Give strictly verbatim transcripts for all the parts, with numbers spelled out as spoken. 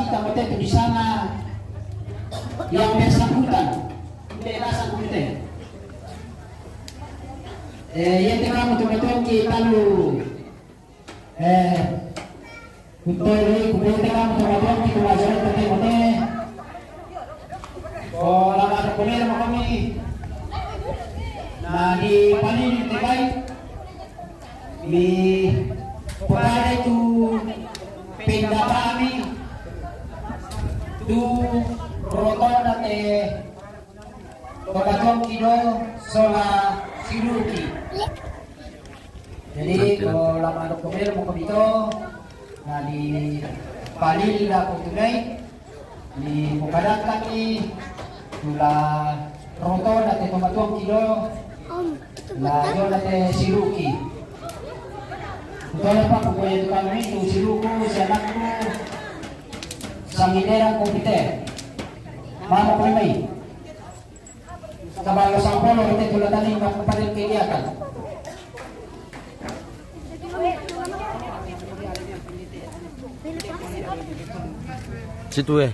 Tamatete di sana yang bersangkutan. Tidak bersangkutan. Eh, yang tengah betul-betul kita lu. Eh, betul, betul tengah betul-betul kita wajar tete mate. Oh, lama ada kuliah sama kami. Nah, di paling terbaik. Mi pare tu pindapami tu rotonda te Tomatonki do sola Siluki. Jadi, ko lama do komel mo komito, na di palili la ko tunai, ni mukadakkan ni tula rotonda te Tomatonki do la rotonda te Siluki. Utole pa kukoye tukang mitu Siluku, si anakku, sangidera ko pite. Mama ko mai. Kabalo sampolo ko te tula tani ma paling kegiatan. Situ eh.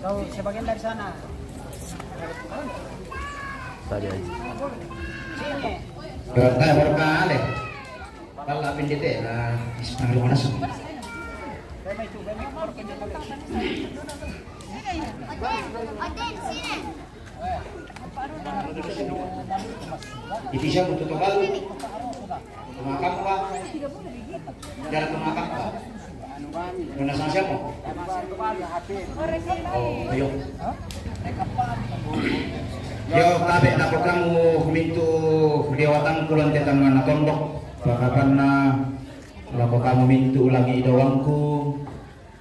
Kau sebagian dari sana. Tadi aja. Sini. Berkah, berkah, deh. Kalau pindah teh, nah, istilah mana sih? Iti siya mo tutukan? Tumakap pa? Dala tumakap pa? Ano na sa siya mo? Oh, ayo. Yo, tabe na ko kamo huminto dewatan kulan tetan na natondok. Pakapan na lako kamo minto ulangi idawangku.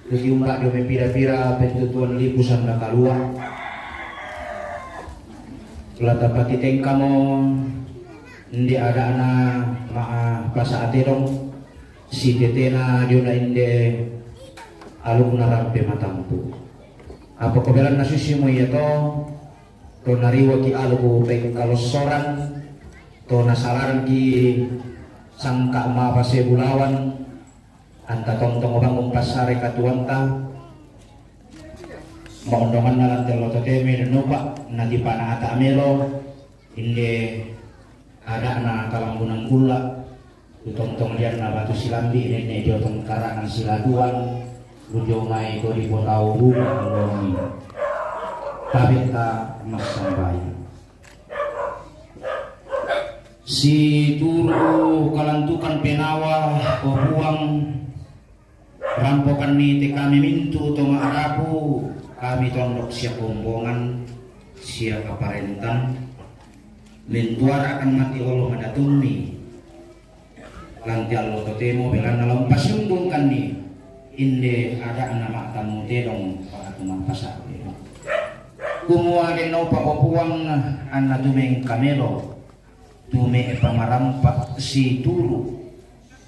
Tuti umba dio mempira-pira pentutuan lipusan na kalua. Lata patiteng kamo ndi adana maa pasa atedong si tetena dio na inde aluk na rampe matampu. Apa kobelan na susi mo iya to, to nariwa ki aluk pengkalosoran, to nasalaran ki sangka mapase bulawan, Anta tongtong obang umpasare katuanta, maondonganna lan tello toteme denopa, na tipanata melo, inde ada'na kalambunan kulla, tu tongtong lianna batu silambi, nenne dio tongkarangan siladuan, ujongai ko dipotau bunga alongi. Tabetta massambayang. Situru kalantukan penawa, o Puang, rampokanni te kami mintu to ma'arapu, kami tondok sia kombongan, sia kaparentan, mentuarakan mati olo madatummi, lanti allo totemo belanna la umpasiundungkanni, inde ada'na ma'tammu tedong, pa'atu ma'pasa'de. Kumua dennopa o Puang, anna tumeng kamelo, tume pamarampa situru,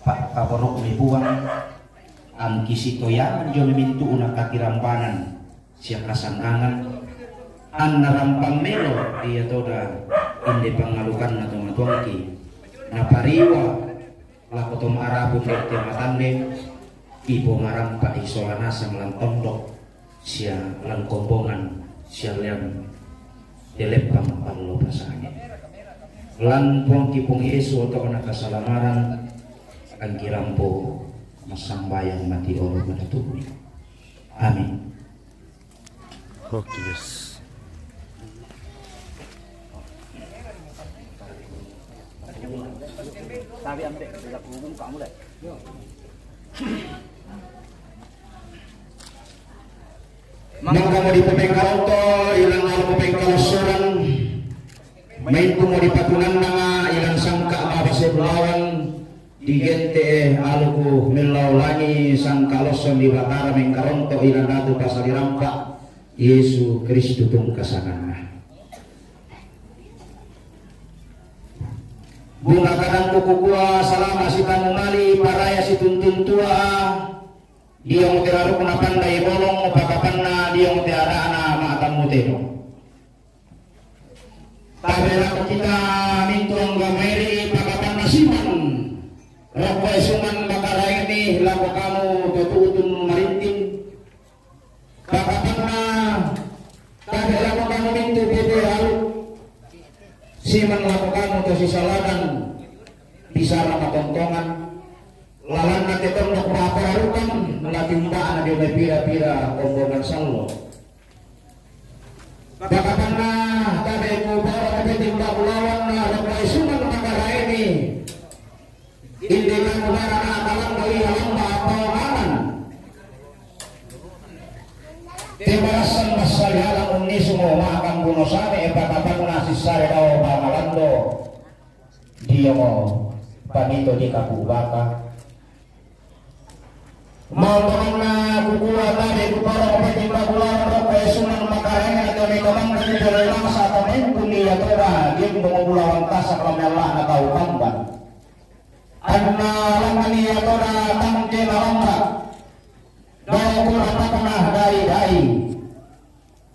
pa'kaboro'mi Puang, angki sitoyangan dio memintu'na katirambanan, sia kasannangan, anna rampang melo, ia toda inde pangalukanna to matuangki, napariwa, lako to ma'arapu ndette matande, ipomarampa isola nasang lan tondok, sia lan kombongan, sia lan deleppang pallo pasane. Lan Puangki Puang Yesu oto'na kasalamaran, angki rampo massambayang mati olo madatummi. Amin. Oke, guys. Mangkamo di pepengkalotto, ilang alo pepengkalossoran. Maingkumo di patunannanga, ilang sangka mabase bulawan. Digente aluku mellao langi sangkalossong di Batara mengkaronto ilan ratu pasali rampa Yesu Kristu tungkasanganna. Bunga kadangku kukua salama sitamumali paraya situntun tua, diong te rarukna pandai bolong, pakapanna diong te ada'na ma'tammu tedong. Tabe lako kita mintu angga maeri pakapanna siman, rokko esungan makaraini lako kamu to tu'tun marinting. Pakapanna tabe lako kamu mintu pete alu, siman lako kamu to sisaladan bisara matongtongan, lalanna te tondok ma'pararukang, latimba'na dio mai pira-pira kombongan sallo. Pakapanna tabe ku bawa pete timba bulawan na rokko esungan makaraini. Inde kamu barana kalambo iya lamba apawangan. Te marassan massali alang unnisungo makan buno sane e pakapanna sissare dao pangalando. Diamo panito di kapu baka. Mau temanna kukua tadi kupara opetin bagulan rokko esungan makarena kami teman kami dari langsa temen pun iya toda. Dia mau bulawan tasak lama Allah na tau kamban. Anna lamani iya toda tangke na lamba. Dau kurapakna dai-dai.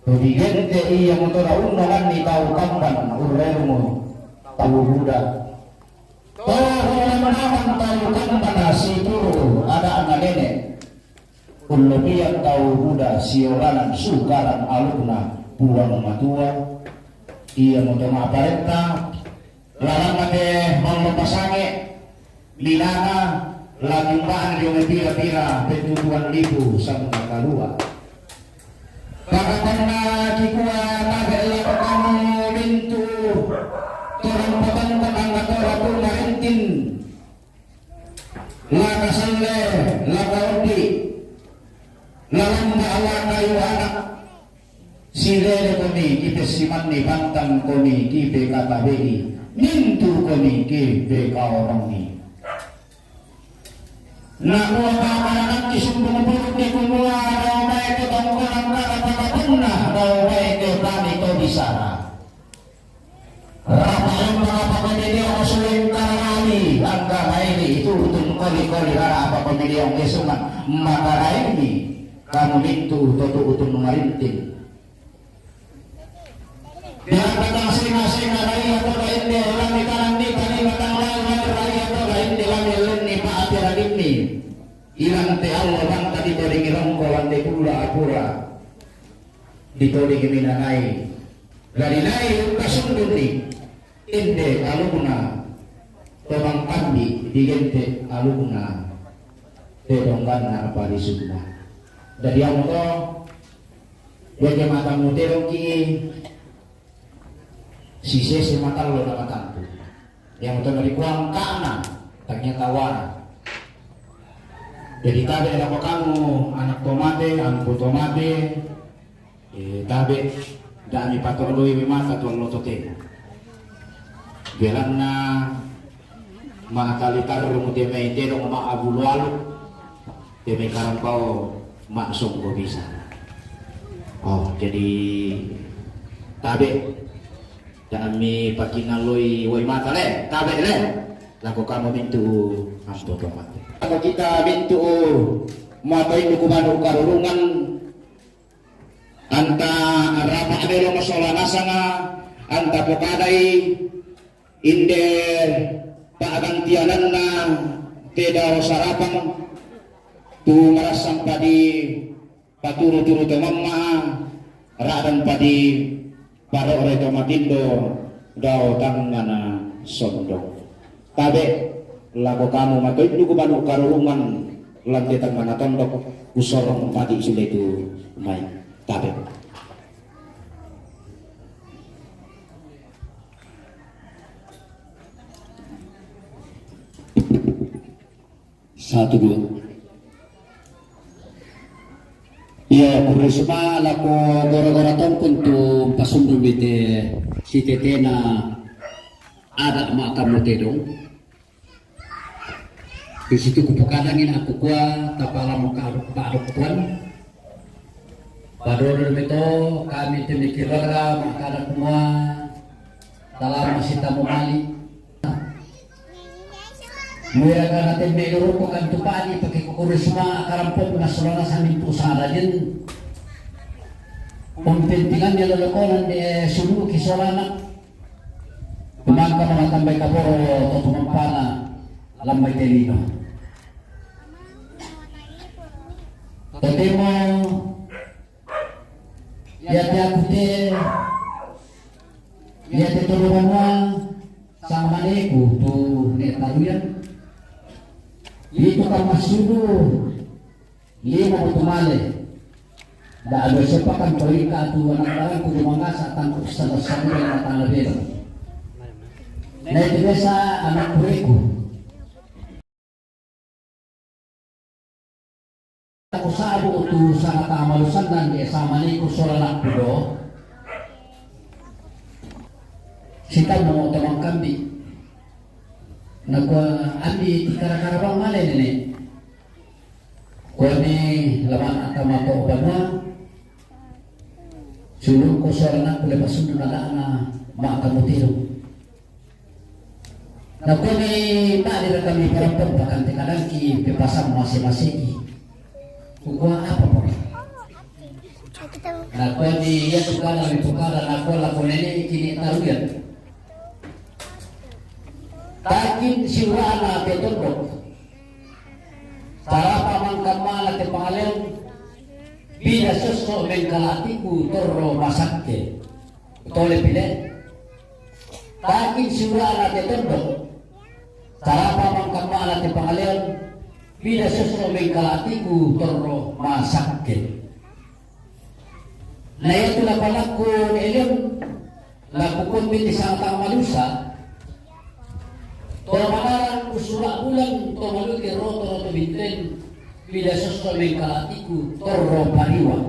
Tobigente iya motona unnalanni tau kamban urrelmu tau buda. Tohonamanaman tau kamban situru ada'na nene. Ullobian tau buda siolanan sukaran alukna Puang Matua. Iya motona parenta. Lalanna te mallo pasange, minanga, la timba'na dio mai pira-pira pettutuan lipu sangka kalua. Pakapanna kikua tabe lako kamu mintu, torang patonton angga tora tu marintin, la kasalle, la kaoddi, la lamba, la kayu anak. Sirere komi kipessimanni, pantang komi kipekatabe'i, mintu komi kipekaorongi. Nakua pakaranakki sumbung purukki kumua, dao mai ke tongkonan kata pakapunna, dao mai ke pani to bisara. Rapa lembang apa kau jadi orang suling karami, angka maini itu utun koli-koli rara apa kau jadi orang kesungan, maka raini kamu mintu totu utun marintin. Biarkan singa-singa raya toga inde lami tanang di tani matang lai mai raya toga inde lami lenni pa api radimmi. Ilang te Allah bang tadi todingi rongko lante pula apura. Ditodingi minanai. Lari lai uka sundunni. Inde alukna tomang ambi digente alukna. Tedongganna apa di summa. Dari yang to Iake matammu tedongki, sisese matallo na matampu. Yang to narikuang kana, tangia tawana. Jadi tabe lako kamu anak to mate, ampu to mate, eh, tabe dami patoloi mata tu allo to tena. Belanna Ma'kali tarrung te mai tedong ma'abulu alu, te mai karampao ma'songko bisa. Oh, jadi tabe, jangan mi pakinalloi wai mata le, tabe le. Lako kamu mintu ampo to mate. Lako kita mintu matoindu kumanu karurungan. Anta rapa' belo masola nasanga, anta pokadai inde pa'gantiananna te dao sarapang tu marassang padi paturu-turu to mamma, ra'dan padi paro're to matindo dao tangngana sondong. Tabe, lako kamu matoindu kumanu karurungan lante tangngana tondok, kusorong pati sule tu mai. Tabe. Satu, dua. Iya, kurrisma lako gora-gora tongkun tu pasundun bete sitetena ada maka mutedong. Di situ kupokadangi na kukua tapala muka baru kuan. Padolo mito kami temi keluarga makada kumua talama sitamu mali. Luwera ka natemme' loroko kan tu padi pake kokore suma' karampok na solana samintu' sarajen. Umpentingan ni lolokonan de suluki solana. Tumangka mamatambai kaboro to tumampana lambai te lino. Totemo iate aku te, iate tolo banua, sangamaneku tu ne' Taruyan. Itu kan masudu lima moto male. Da' ado sepakan paling ka tu anak barangku tu mangasa tangku sana-sana yang matang lebih. Na itu biasa anak kureku. Aku sabu tu sana tamalusan dan dia sama ni ku sola nakku do. Sita mo tamang kambi. Nakua ambi ti kara-kara bang male nene. Kuami laman atama to banua. Sulu ko sola nakku lepas sundu nadana ma kamu tiru. Nakua mi, "Ma'dira kami parampang pakante kadangki pepasang mase-maseki." Kukua, "Apa pora?" Nakua mi, "Iya tu kadang itu kadang nakua lako nene kini taruyan. Takin siurana te tondok. Tarapa mangkamana te pangaleon. Bida sosso mengkalatiku torro masakke." Tole pile. Takin siurana te tondok. Tarapa mangkamana te pangaleon. Bida sosso mengkalatiku torro masakke. Na iatu lapanakku ne Elion, laku kombi ti sangtang malusa. To manarang usura bulan to malute roto-roto binten. Bida sosso mengkalatiku torro pariwa.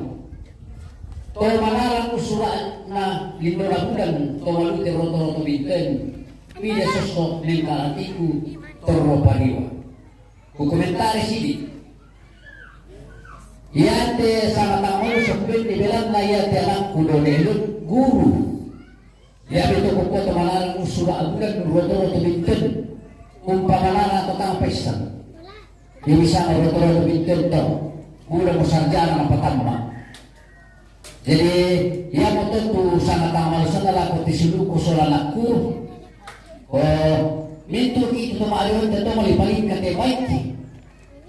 To manarang usura na lindora bulan to malute roto-roto binten. Bida sosso mengkalatiku torro pariwa. Kukomentari sidi. Iate sama tamalu sopin di belanna iate anakku do ne Elion guru. Iate to kukuat manarang usura bulan roto-roto binten. Umpamanana to tang pesan. Ia bisa roto-roto binten to. Guru mo sarjana na patamma. Jadi, iamoto tu sanga tamalu sana lako ti suluku sola nakku. O, mintu' itu to ma'riwayat to mali paling kate baiti.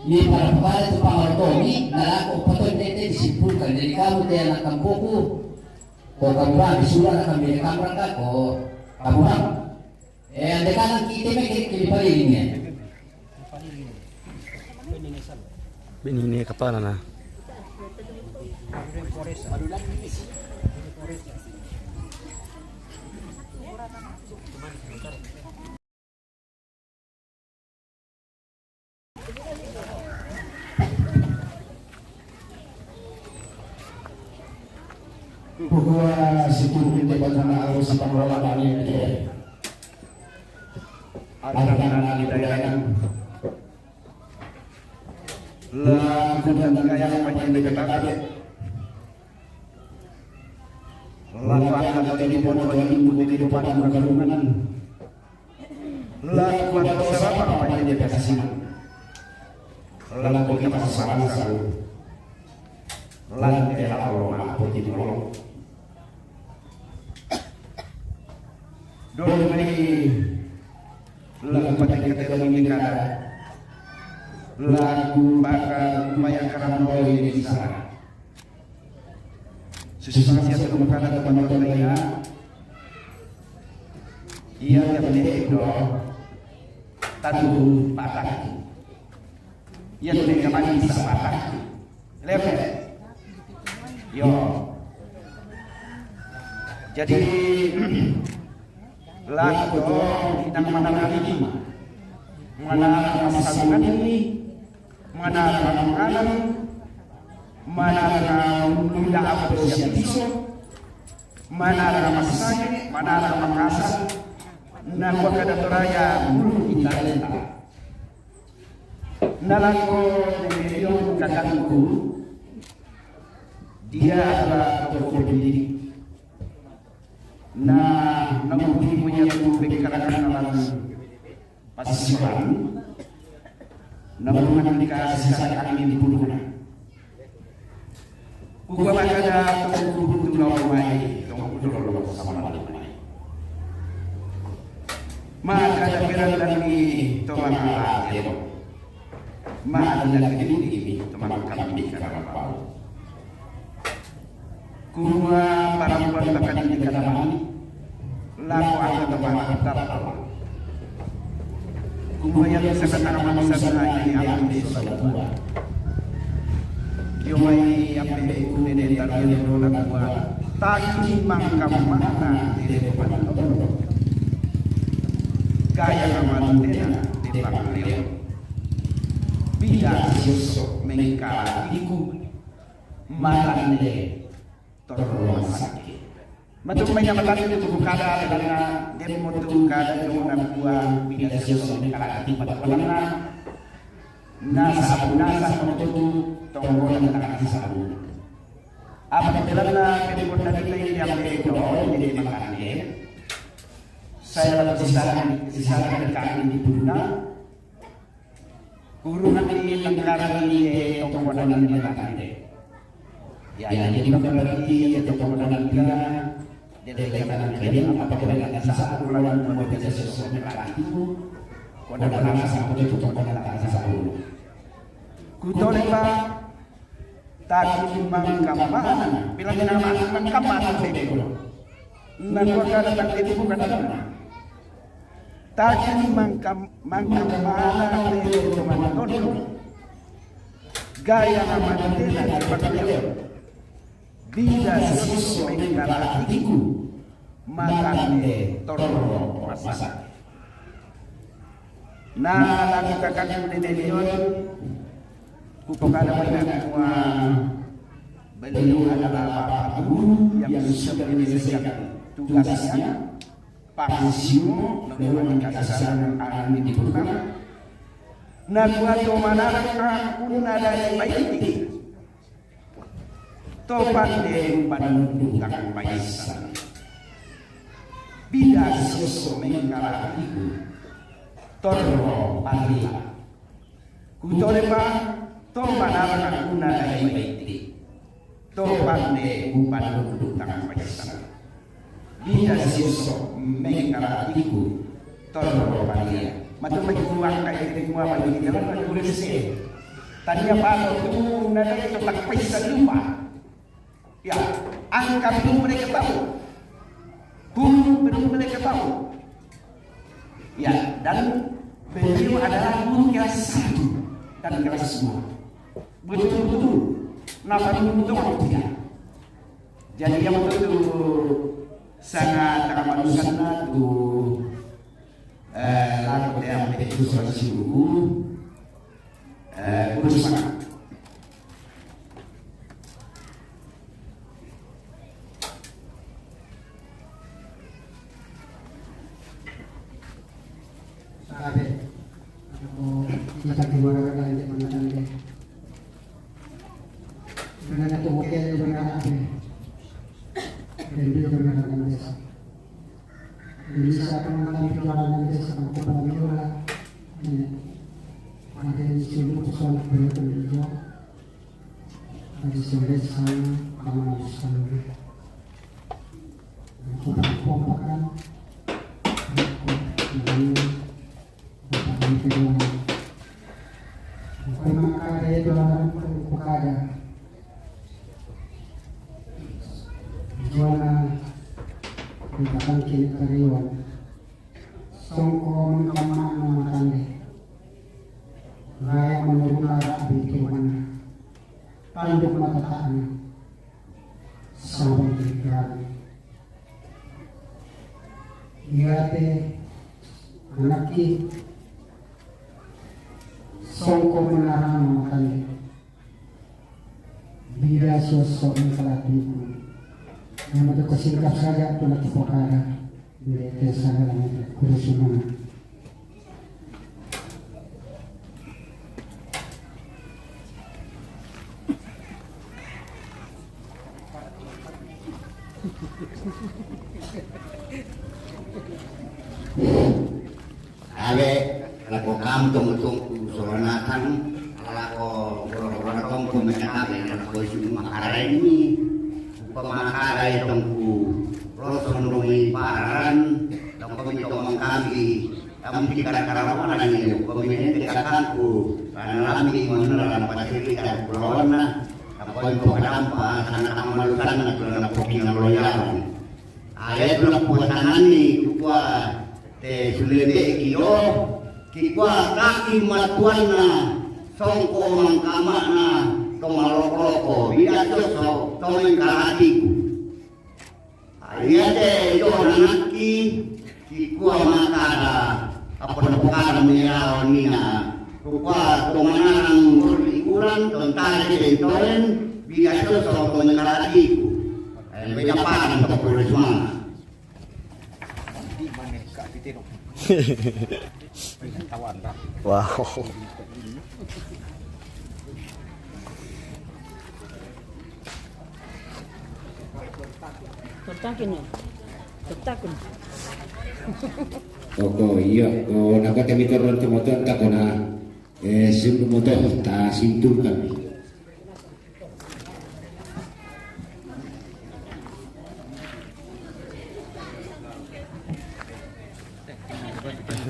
Ni para pare tu pangarotomi, na lako paton tete disimpulkan. Jadi kamu te anak kampoku, ko kamu bang, disuruh anak kami kamu rangka, ko kamu bang. Eh, ande kanan kita mikir kini paling ya. Binini kapala na. Kukua situ pinte bakana alu sapang rola bani. Ardangan ibayanan. Laku dan dangayang panjang dekat tabe. Laku akan tadi pono tuan ibu di depan karungan. Laku atau sarapa panjang dekat kasina. Laku kita sarana salu. Lante Allah ma poti di Allah. Dole mai laku pada kita dalam negara. Laku baka kumaya karambau ini di sana. Susah siap kepada teman-teman lainnya. Ia yang pendek itu. Tadu patah. Ia tu neka mani bisa patah. Lepe. Yo. Jadi laku to inang manang ini. Manang masagungan ini. Manang manang. Manang nunda apa siap iso. Manang masange, manang mangasa. Nang wakadatoraya bulu italenta. Nalako nengerion kakangku, dia adalah tokoh pendidik. Na namuti punya tu bekarakan nalan pasisoran. Na murungan ni ka sisara kami di puduna. Kukua makada tong kubutu lau mai, tong kubutu lau sama lau mai. Makada piran dan ni tong mangala demo. Makada kini kini tong mangkami karapau. Kuma parampuan bakani di kadaman, lako aka tabang tartawa. Kuma yang sangat amat sana ini ambil sebuah. Yomai ambil ikut ini dari roda dua. Taki mangka mana di depan Allah. Gaya amat tena di pangleon. Bida sosok mengkala iku. Matande torro masake. Matuk manya matande tu kada dana demo tu kada tu na kua pida sio so ni kala ati matukalana. Nasa nasa matutu tonggolan tangan sabu. Apa tu dana kedi kota kita ini yang bedo jadi makande. Saya lalu sisana sisana kami di Buna. Kurungan ni lengkaran ni tongkonan ni lengkaran ni. Ya, jadi bukan berarti ya tongkonan ni dia lengkaran ni apa kena kata sah kurungan mau kita sesuatu lagi tu. Kau dah pernah sama tu tongkonan lagi sah dulu. Kutole ba Taki mangkamana, bilang nama mangkamana bego. Na kua kada taki itu bukan nama. Taki mangkam mangkamana bego manton. Gaya nama tena di pakalian. Bida sosok mengkala iku. Matande torro masake. Na lagu kakakku dede lion, kupokada pada kua beliau adalah bapak guru yang sudah menyelesaikan tugasnya, pensiun, lalu dikasih saran anak dibuka. Na kua to manarang aku na dari baiti. Topan de umpan nundukang paisan. Bida sosok mengkala iku. Torro palila. Kutole pa topan arang una dai baiti. Topan de umpan nundukang paisan. Bida sosok mengkala iku. Torro palia. Matu mai kuang kai di kuang mai di dalam kan kulit se. Tania pato tu nadai to tak paisa lupa. Ya, angka belum mereka tahu. Guru belum mereka tahu. Ya, dan beliau adalah guru kelas satu dan kelas dua. Betul-betul. Napa untung dia? Jadi yang betul sangat amat sana tu eh, lagu yang itu suara si buku eh, kurus mana? Sabe, ako kita keluarga yang mengenai. Karena itu hotel itu benar apa? Dan dia benar-benar biasa. Bisa teman-teman jualan nanti sama kepala mula. Ada yang sibuk soal berita juga. Ada sore sama kamu bisa. Kita pompakan. Ini kedua. Kue makada itu orang kukada. Juana kita bangkit kariwan. Songko mengkamana matande. Raya menurun arah bikiwan. Tanduk mata taana. Sabang kirikan. Iate anakki songko menarang matande. Bida sosok mengkalatiku. Yang betul kesingkap saja tu lagi pokara. Bila itu salah lagi kurus mana. Abe, lako kam tong tong Solonatan, ala ko goro-goro tong ko mena kabe na ko isu makara ini. Ko makara tong ku roson dong i paran, tong ko mi tong mangkambi, tong di kara-kara wana ni ko mi ne te kakan ku, karena lambi menera na pasiri dan kulawana, tong ko info kadampa, sana tang malutan na kula na kopi na loyalan. Ayat na puasangan ni kukua te sulende kiyo, kikua kaki matuanna, songko mangkamana, to maloko-loko, bida soso, to mengkalatiku. Ayate ido nanaki, kikua makada, apa na pokada mengelawan nina, kukua to manarang ngori ikuran, to ntare bentoren, bida soso, to mengkalatiku. Ay, beda parang to kurisma. Wow. Totakin ya. Totakin. Oko, iya, ko nako te mito ron te moto ta kona, eh, sim moto ta sintul kami.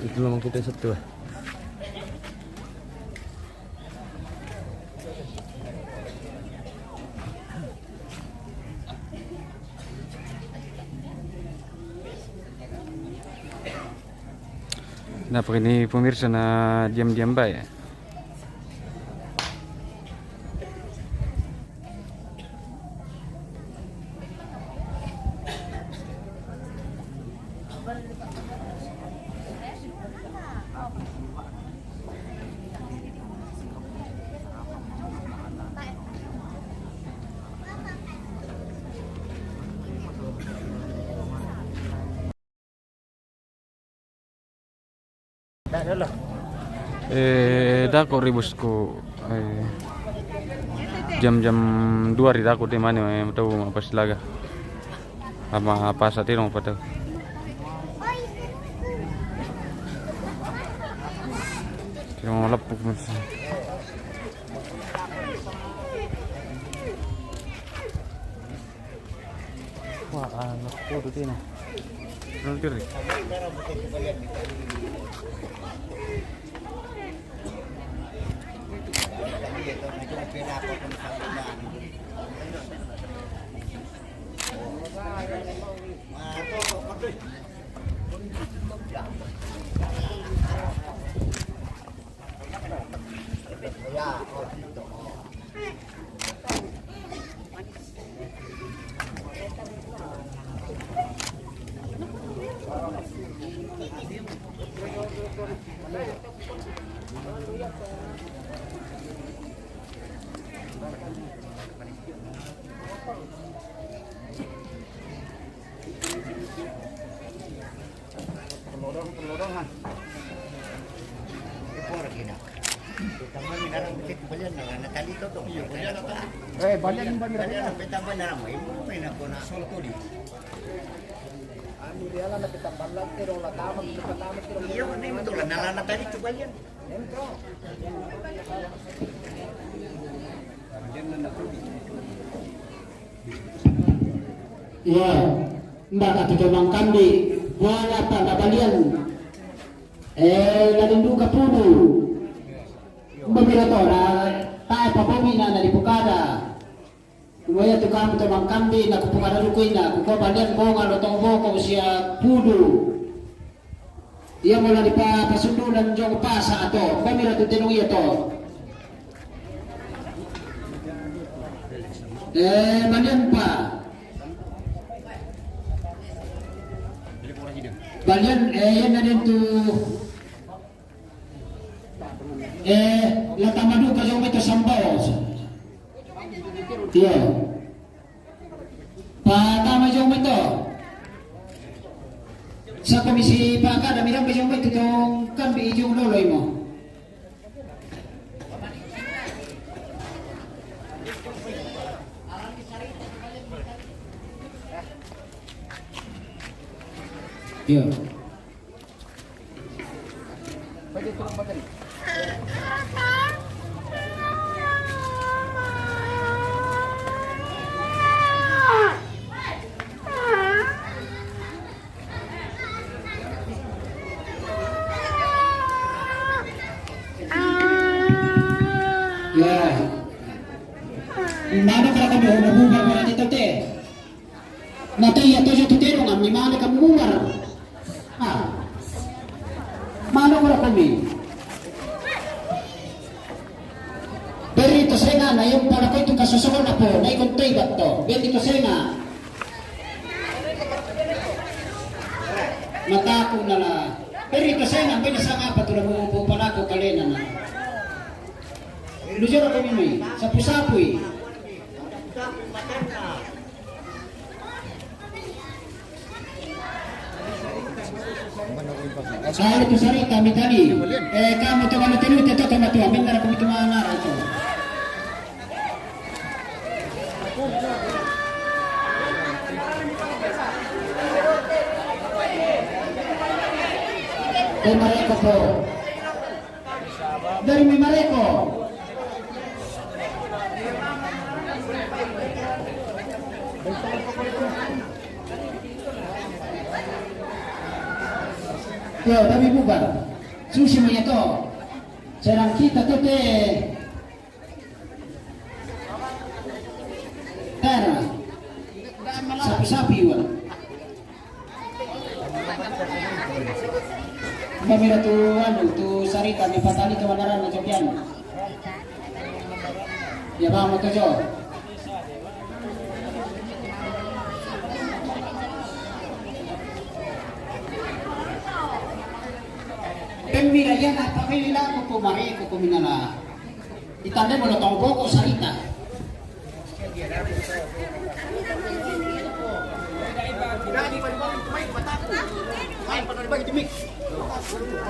Itu memang kita satu, eh. Kenapa ini pemirsa na diam-diam bae? Eh, dako ri bosku, eh, jam-jam dua ri dako de mane, eh, tau ma pas laga. Ama pasa tiro ma patau. Tiro ma lepuk mas. Wah, anak kudu tina. Nanti ri. Pelodong, pelodong, ha. Ipor kina. Tambah minarang betik balian na Natali to dong. Iya, balian apa? Eh, balian ba minarang. Balian apa tambah narang? Ibu main aku nak solo tuli. Anu dia lah nak tambah lah, terus lah tamat, kita tamat, terus. Iya, ini betul lah. Nala Natali to balian. Entro. Iya, mbaka tu tomang kambi, buana pa na balian. Eh, ladinduka pudu. Mbabira tora, tae pa bobi na na dipukada. Waya tu kamu tomang kambi na kupukada rukuina, kukua balian bonga lo tong boko usia pudu. Ia mola di pa pasundulan jong pasa ato, pamira tu tenung ia to. Eh, balian pa. Balian, eh, ia na den tu. Eh, la tamaduka jong mito sambao. Iya. Patama jong mito. Sa komisi pakada mirang jong mito tong kambi jong lolo imo. Iya. Ya. Mano kala kami ho na bubar para dito te. Na te ya tojo tutero nga mi mano kamu bubar. Ah. Mano kala kami. Perito senga na yung para ko itu kasusukon na po, na ikon to ibat to. Perito senga. Mataku na la. Perito senga, pwede sa nga patula mo po pala ko kalena na. Lujura ko mimi, sapu-sapu eh. Salu tu sarita mi tali. Eh, kamu tu malu telu te toke matua, minta aku itu mana itu. Te mareko po. Dari mi mareko. Yo, tapi bubar. Susi mo to. Serang kita to te. Tara. Sapi-sapi wa. Pamira tu anu, tu sarita ni patali tu manaran na jokian. Ya, vamos, tu jo. Pemira ya na pakai lila ko ko mare ko ko minala. Itande mo lo tau boko sarita.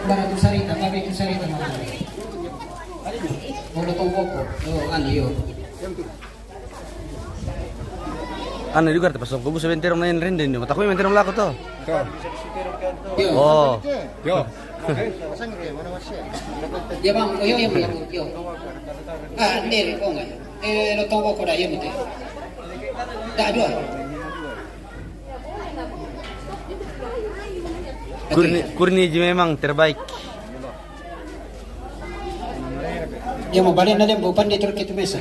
Bara tu sarita, tapi tu sarita mo. Mo lo tau boko. Yo, anu yo. Anu juga te pasok ko busa benterong na yan rende ni. Mataku benterong lako to. Yo. Oh. Yo. Ya bang, oh, yo, yo, yo, yo. Ah, nere, oh, ngai. Eh, lo tau boko da, yo, mete. Da, dua. Kurni, Kurni ji memang terbaik. Ya, mo bale na dem, bupan de turki tu mesa.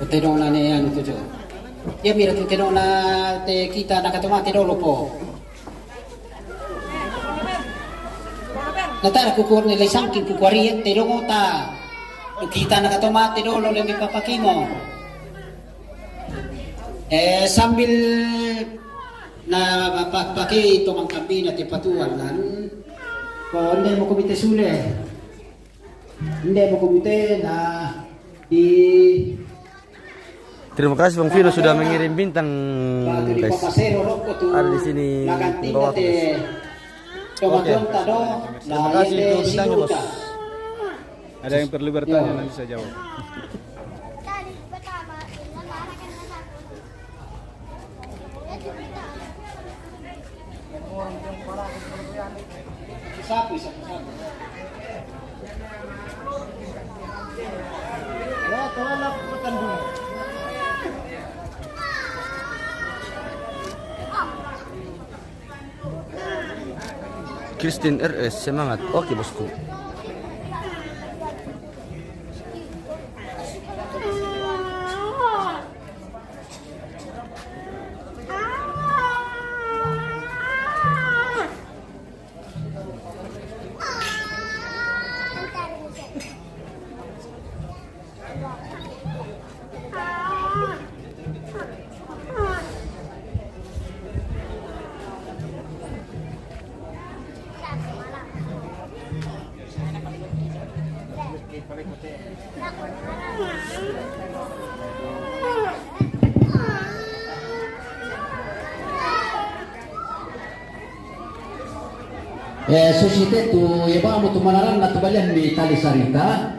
Te dong na ne anu tu jo. Ya, mira tu te dong na te kita na katoma te dolo po. Na tara kukur ni le sangking kukuari te dong ta. Kita na katoma te dolo le mi papakimo. Eh, sambil na pa-, pakai tomang kambing na te patuan nan. Ko nde mo kumite sule. Nde mo kumite na di. Terima kasih Bang Vino sudah mengirim bintang, guys. Ada di sini, pembawa, guys. Oke. Terima kasih untuk bintangnya, Bos. Ada yang perlu bertanya, nanti saya jawab. Christine R S, semangat. Oke, bosku. Eh, susite tu, ya ba mo tu manaran na tu balian ni tali sarita.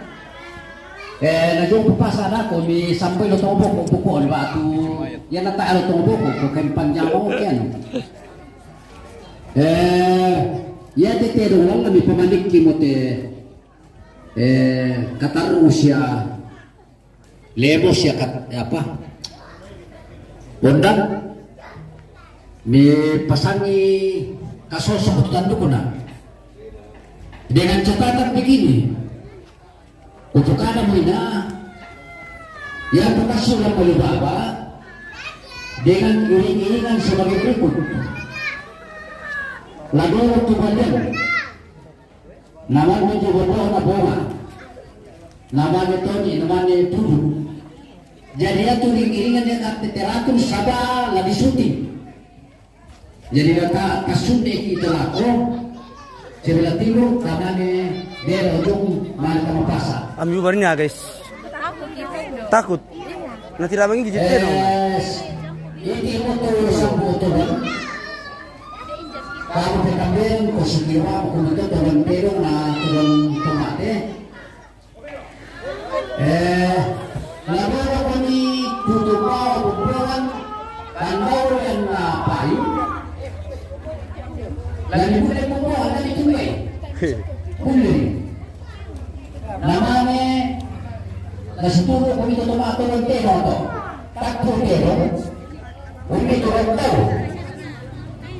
Eh, na jong papasa na ko mi sampai lo tobo ko buko ni batu. Ya na ta lo tobo ko ko kempan jamo kian. Eh, Iate tedong la'mi pamanikki mo te, eh, katarru sia lemo sia kat-, apa? Bondan. Mi pasangi kasosok tu tandukuna. Dengan catatan begini. Kutukana mina, yang berhasil yang baba dengan iring-iringan sebagai berikut. Lagu tu balian. Namanya juga doa na bola. Namanya Tony, namanya Tudu. Jadi ya tu iring-iringan yang teratur sabar lagi syuting. Jadi data kasunde kita lako sebelah timur, tanane bela ujung mari tama pasa. Ami ubarnya, guys. Takut. Nanti rabang ini gitu no. Yes. Ini motor sambu turun. Kamu petamben ko sikiwa ko motor turun pedong na turun tomate. Eh, laboro kami tutup bawa buburan dan bawa yang na payu. Dan ibu dan buburan dari tungai. Pulih. Namanya nasi turu kami tutup atau lentero to. Tak pun tero. Umi turun tau.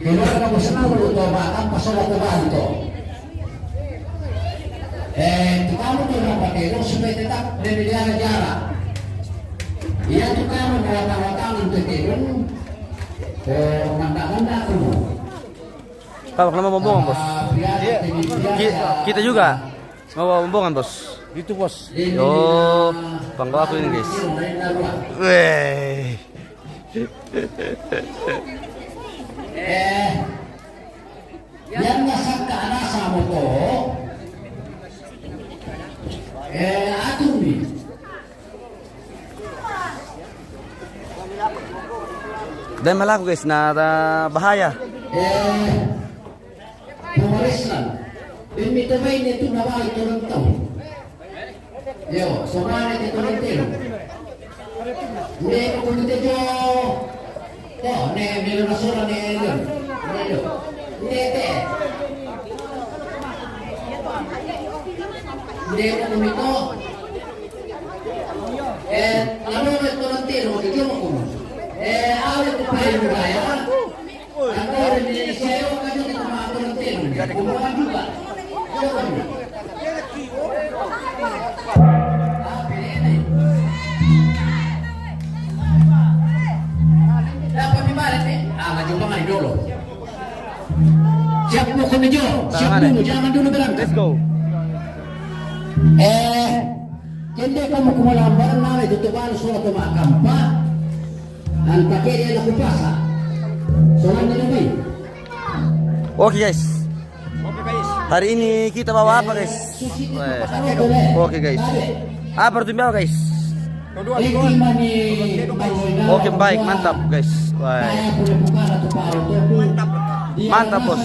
Keluarga bersetuju to, bahkan pasola ke Banto. Eh, tu kamu tu orang pakai supaya tetap dari jarak-jarak. Iya tu kamu mau datang-datang untuk tidur. Eh, nanda-nanda tu. Kalau kenapa bombong, Bos? Ki-, kita juga. Mau bawa rombongan, Bos. Itu, Bos. Yo, panggo aku ini, guys. Weh. Eh, yang nasaka anasa moto. Eh, atur ni. Dan malaku, guys, na, na bahaya. Eh, Pamareslan. Pemito ba ini tu na ba itu orang tahu? Yo, sobrang itu orang tahu. Ne ko kumite jo. To, ne, ne lo nasura ne lo. Ne lo. Ne te. Ne ko kumito. Eh, lalu ne to nanti lo ke jo ko. Eh, ale ko pai mo ya. Antara ni saya ko jo ko ma ko nanti. Ko ma juga. Dapat di mana ni? Ah, maju kemari dulu. Siap mo kami jo. Siap dulu, jangan dulu berangkat. Let's go. Eh, kende kamu kumulambar na itu tuh baru surat tu makampa. Anta kede na kupasa. Soalnya lebih. Oke, guys. Hari ini kita bawa apa, guys? Weh. Oke, guys. Apa tuh, guys? Oke, baik, mantap, guys. Wah. Mantap, Bos.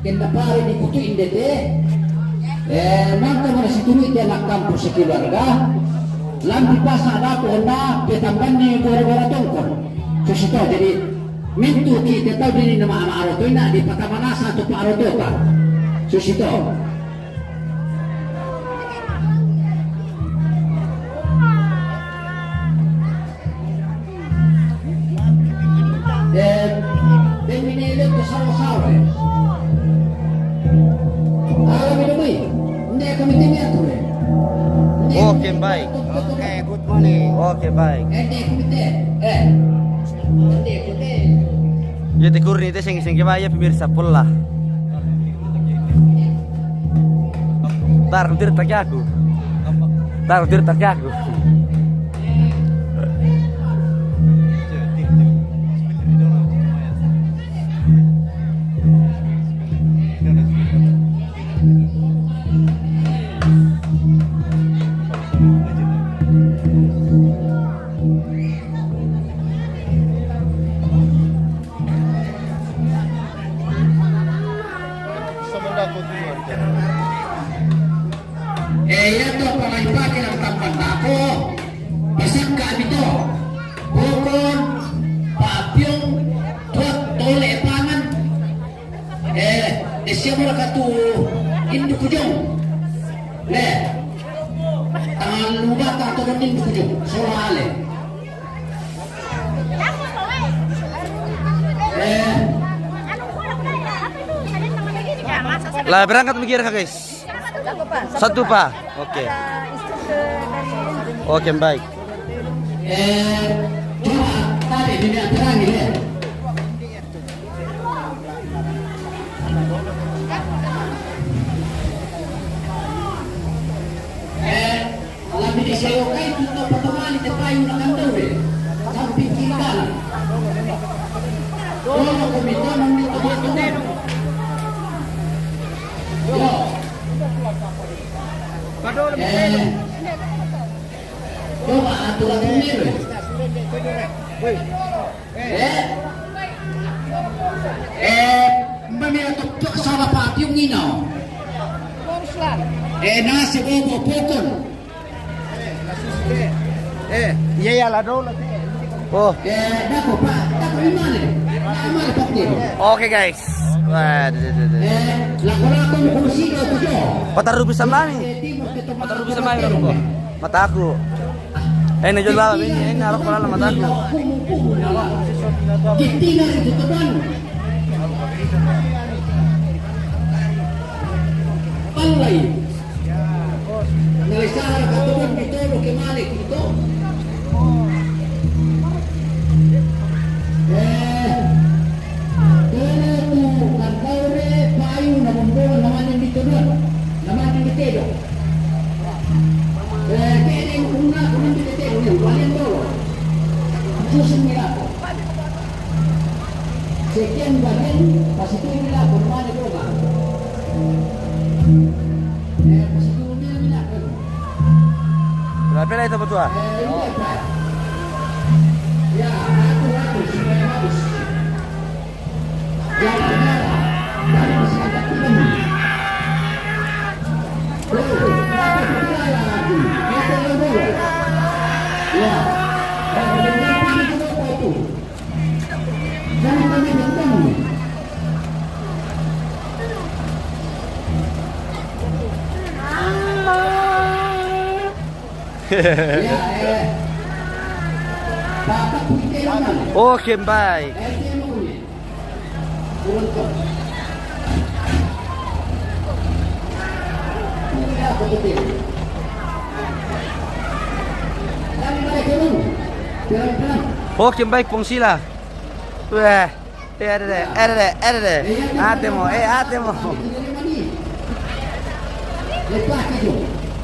Kenda pare di kutu indete. Eh, mantap, mana situ ni dia nak kampus sekeluarga. Lambi pasa ada aku, honda petambanne gora-gora tongkon. Susito, jadi mintu ki tetau dini nama ama aroto ina di patamanasa tu pa aroto pa. Susito. Eh, ben minele ko sawa-sawa, eh. Ala mi domai. Nde ko mitemi ature. Oke, baik. Oke, good morning. Oke, baik. Eh, nde ko mite. Eh. Nde ko te. Ya, te kurni te sing, sing ke baya pemirsa pula. Tar, tir tak aku. Tar, tir tak aku. Eh, iya to, apalagi pakai yang tampan bako. Siamo la katu indu kujong. Le. Tangan luba ta to indu kujong. Sola ale. Eh. Lah, berangkat mikir, guys. Satu, Pak. Oke. Oke, baik. Eh, coba tadi dunia terang ini. Eh, Alami di sewa kai tu tau patamani te payu na kandau de. Samping kiri kanan. Kono ko mitano ni to dia to. Yo. Eh. Coba aturan ini. Eh? Eh, mbami la toktok sala pati ungina. Eh, nasi bobo pokon. Eh, iya, iya, la dola. Oh. Eh, dako pa, dako imane. Imane pati. Oke, guys. Wah, deh, deh, deh, deh. Eh, lako-lako mo kusido ko jo. Patar rubi sambami. Patar rubi sambami, bro. Mataku. Eh, na jual baba, ini, ini harus pala mataku. Palai. Nalisara katubang di tolo ke malik itu. Eh, tolo tu kantaure payu na bombong na maning di tolo. Na maning di tolo. Eh, kene una kuning di tolo ni, balian tolo. Susun mirato. Sekian balian, pasitu mirato, mana doga. Eh, pasitu mirato. Berapa lah itu betul? Eh, ini apa? Ya, aku, aku, supaya habis. Oke, baik. Oke, baik, Pong Sila. Wah, eh, ada deh, ada deh, ada deh. Ate mo, eh, ate mo.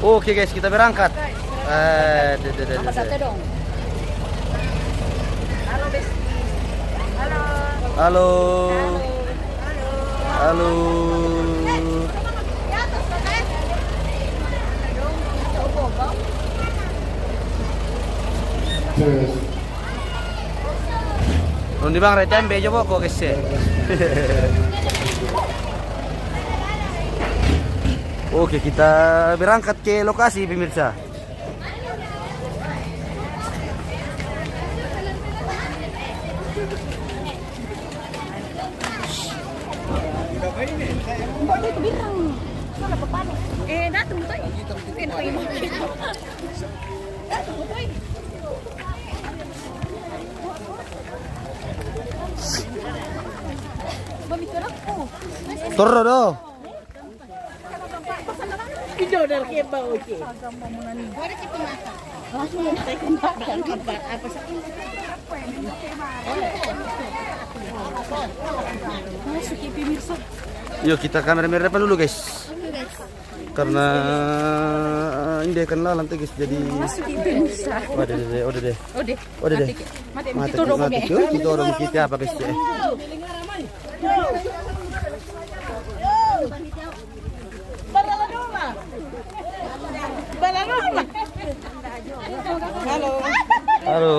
Oke, guys, kita berangkat. Eh, deh, deh, deh, deh, deh. Apa satu dong? Halo, Besti. Halo. Halo. Halo. Halo. Terus. Undi bang, retembe aja, Bok, kok kese. Oke, kita berangkat ke lokasi, pemirsa. Eh, datang tuh. Datang tuh. Turun dong. Ito, dari keba, oke. Langsung kita kembali, apa sih? Masuk ke pemirsa. Yuk, kita kamera-merah depan dulu, guys. Karena ini kan lalan tuh, guys, jadi masuk ke pemirsa. Waduh, deh, deh, udah deh. Udah. Udah deh. Mati, mati, mati, mati, mati, mati. Kita orang kita apa, guys, ya? Halo. Halo.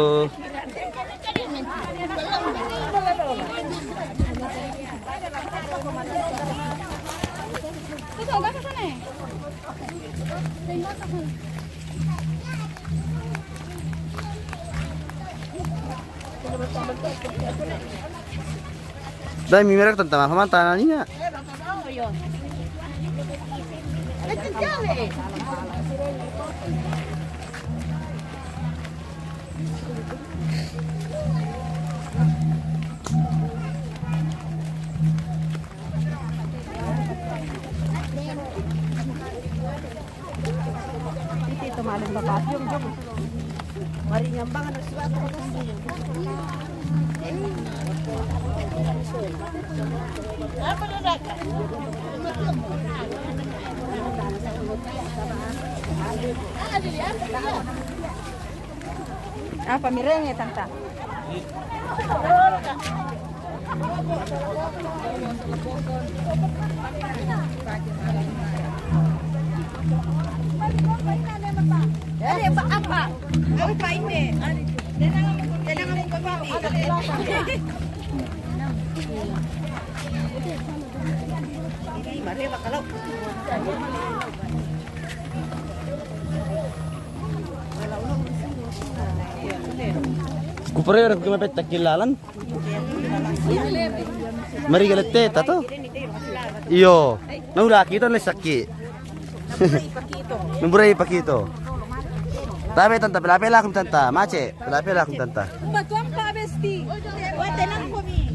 Dai, mi merek tentang apa, mantan aninya? Ito, ito, maling babae. Yung, yung. Mari ngambang, ano, suwat, ano, kasi. Ah, pamirenge, tanta. Ari, apa, apa? Ari, paine. Ari, denang mo, denang mo, papapi. Ini, mari, makalok. Kupare orang kuma petta kilalan. Mari galette tato. Iyo. Naula kita le sakki. Nambura ipakito. Tabe tanta, pela pela kum tanta, mace, pela pela kum tanta. Batuan pa besti. Wate nang kumi.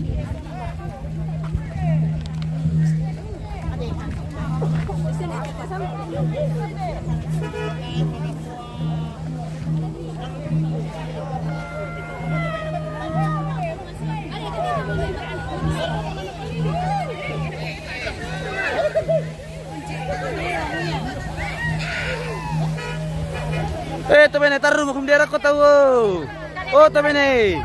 Eh, to bene, taru makum dera ko tau. Oh, to bene.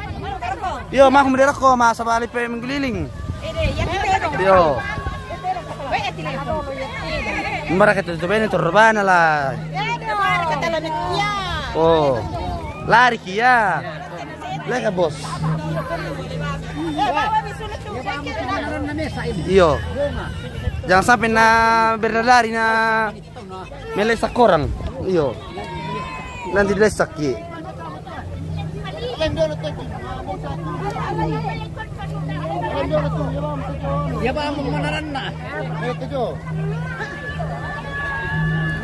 Yo, makum dera ko, ma sabali pe mengguliling. Yo. Mara kata to bene, to rebana la. Oh. Lari kia. Leka, bos. Iyo. Jangan sampai na berdalari na melesa korang. Iyo. Nanti dilesaki. Ya, ba, mau mana na?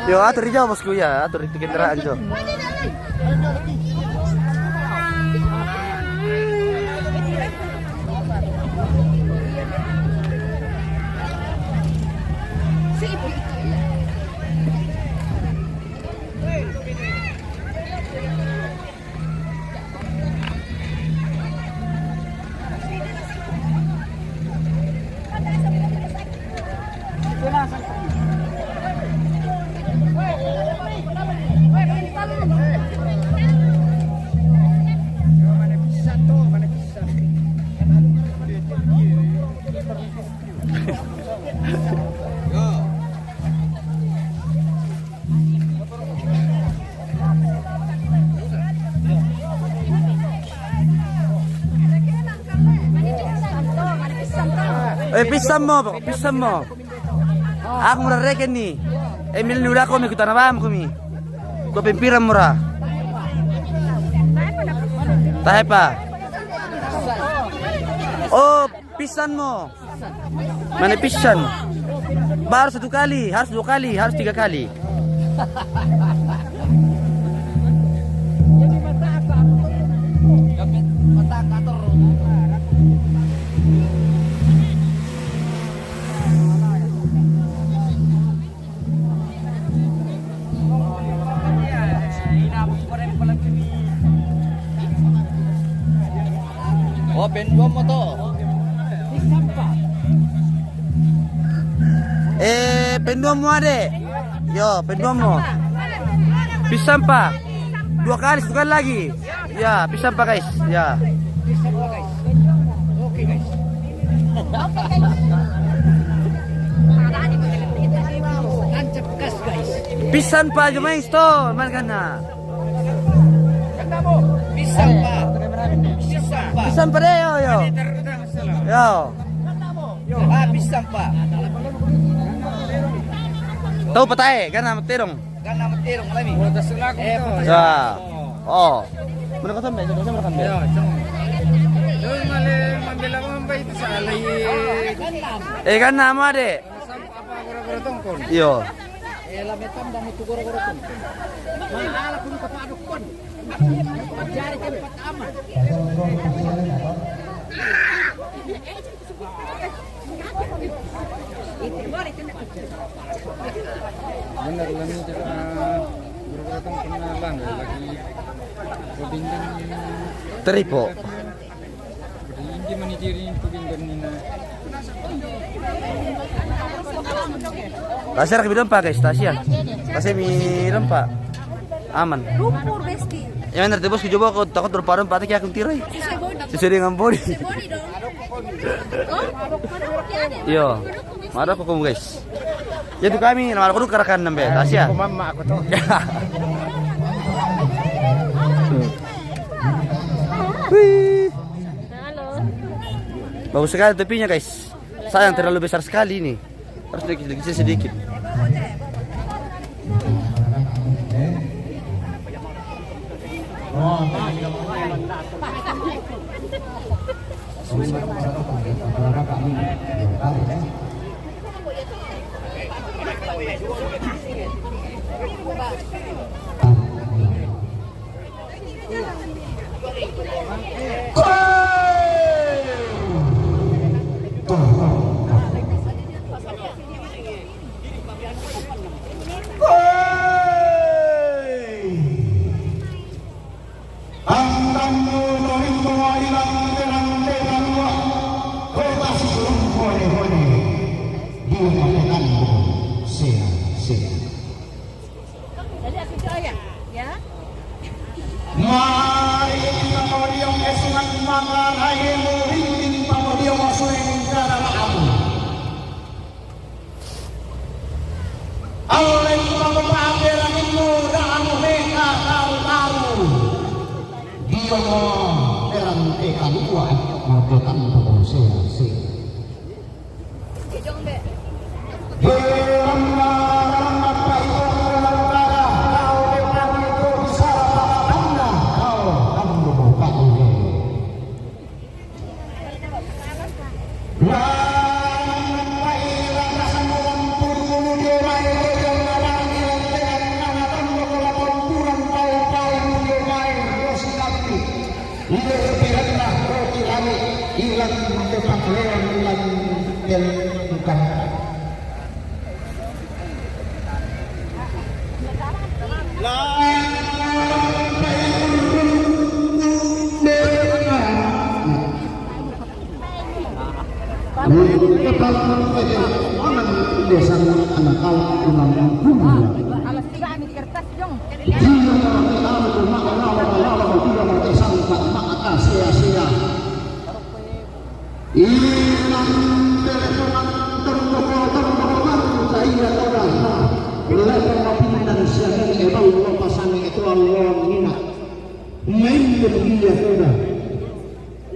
Yo, atur di jauh, bosku, ya. Atur di kendaraan, Jo. Eh, pisang mo, pisang mo. Aku mura reken ni. Emil ni ula ko mi kutana bam ko mi. Ko pimpiran mura. Tahe pa. Oh, pisan mo. Mana pisan? Baru satu kali, harus dua kali, harus tiga kali. Oh, penduam mo to. Eh, penduam mo ade. Yo, penduam mo. Pisang pa. Dua kali, satu kali lagi. Ya, pisang pa, guys. Ya. Oke, guys. Tancap gas, guys. Pisang pa, guys, to, man kana. Pisang pa. Pisang pa. Pisang pa de, yo, yo. Yo. Ah, pisang pa. Tau pa tahe, kana materong. Kana materong, alami. Ya. Oh. Mana ka sampai? Mana ka sampai? Ya, cuma. Terus malah ambil apa sampai itu salah. Eh, kana mo ade. Iyo. Benar lah ni cakap, ah, berapa datang pernah bang lagi. Robinson. Teripo. Hindi man itiri ko din ganina. Tasya ra kami pa, guys, tasya. Kasi may pa. Aman. Lupur, bestie. Yan, narte, boss, ko jobo ko, takot, pero parang pati kaya akong tiray. Si Sir Body. Si Sir nga body. Si Body dong. Oh? Iyo. Mara ko kung, guys. Yan to kami, naman ako doon karakan ng be. Tasya. Kumama ako to. Wih. Halo. Bagus sekali tepinya, guys. Sayang, terlalu besar sekali ini. Harus dikit sedikit. Ang tamu no rinto ilang terang terang wa. Kota si kurung hone hone. Dia makan ko. Sea, sea. Jadi aku cakap ya, ya. Mari kita mau diam esungan maka rahimu rinting pamo diam masuin cara aku. Allen pamo pake rahimu damu meka taru-taru. Dia mau terang teka luar mau tekan pamo sea, sea. Ile piranna roti langit, ilang tepak leon, ilang tel tukang. Sia-sia. Ilang teleponan terdoko-terdoko saya toda. Lepo mapindan sianen e bau lo pasane e toa lo ngina. Main dia toda.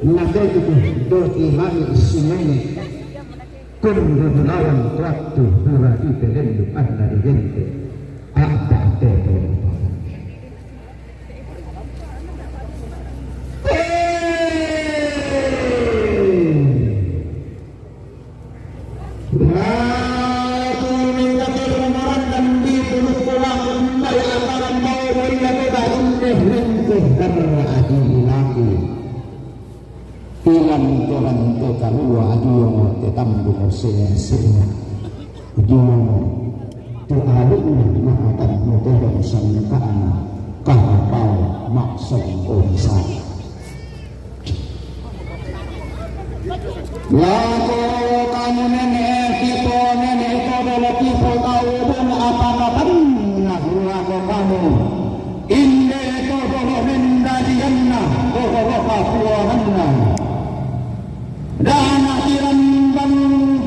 Nate itu doti mani sumene. Kun beberawan waktu pura di pelenduk anda di gente. Apa tete. Ilang koran te kalua dio te tambu mosea-sea. Dio te alukna makatanmu terong sangkana kahapau maksong orisa. Lako kamu nene, tipo nene, todo lo tipo tau bon apa makan. Nah, lako kamu. Inde todo lo mendadianna, todo lo kapuananna. Dana tirambang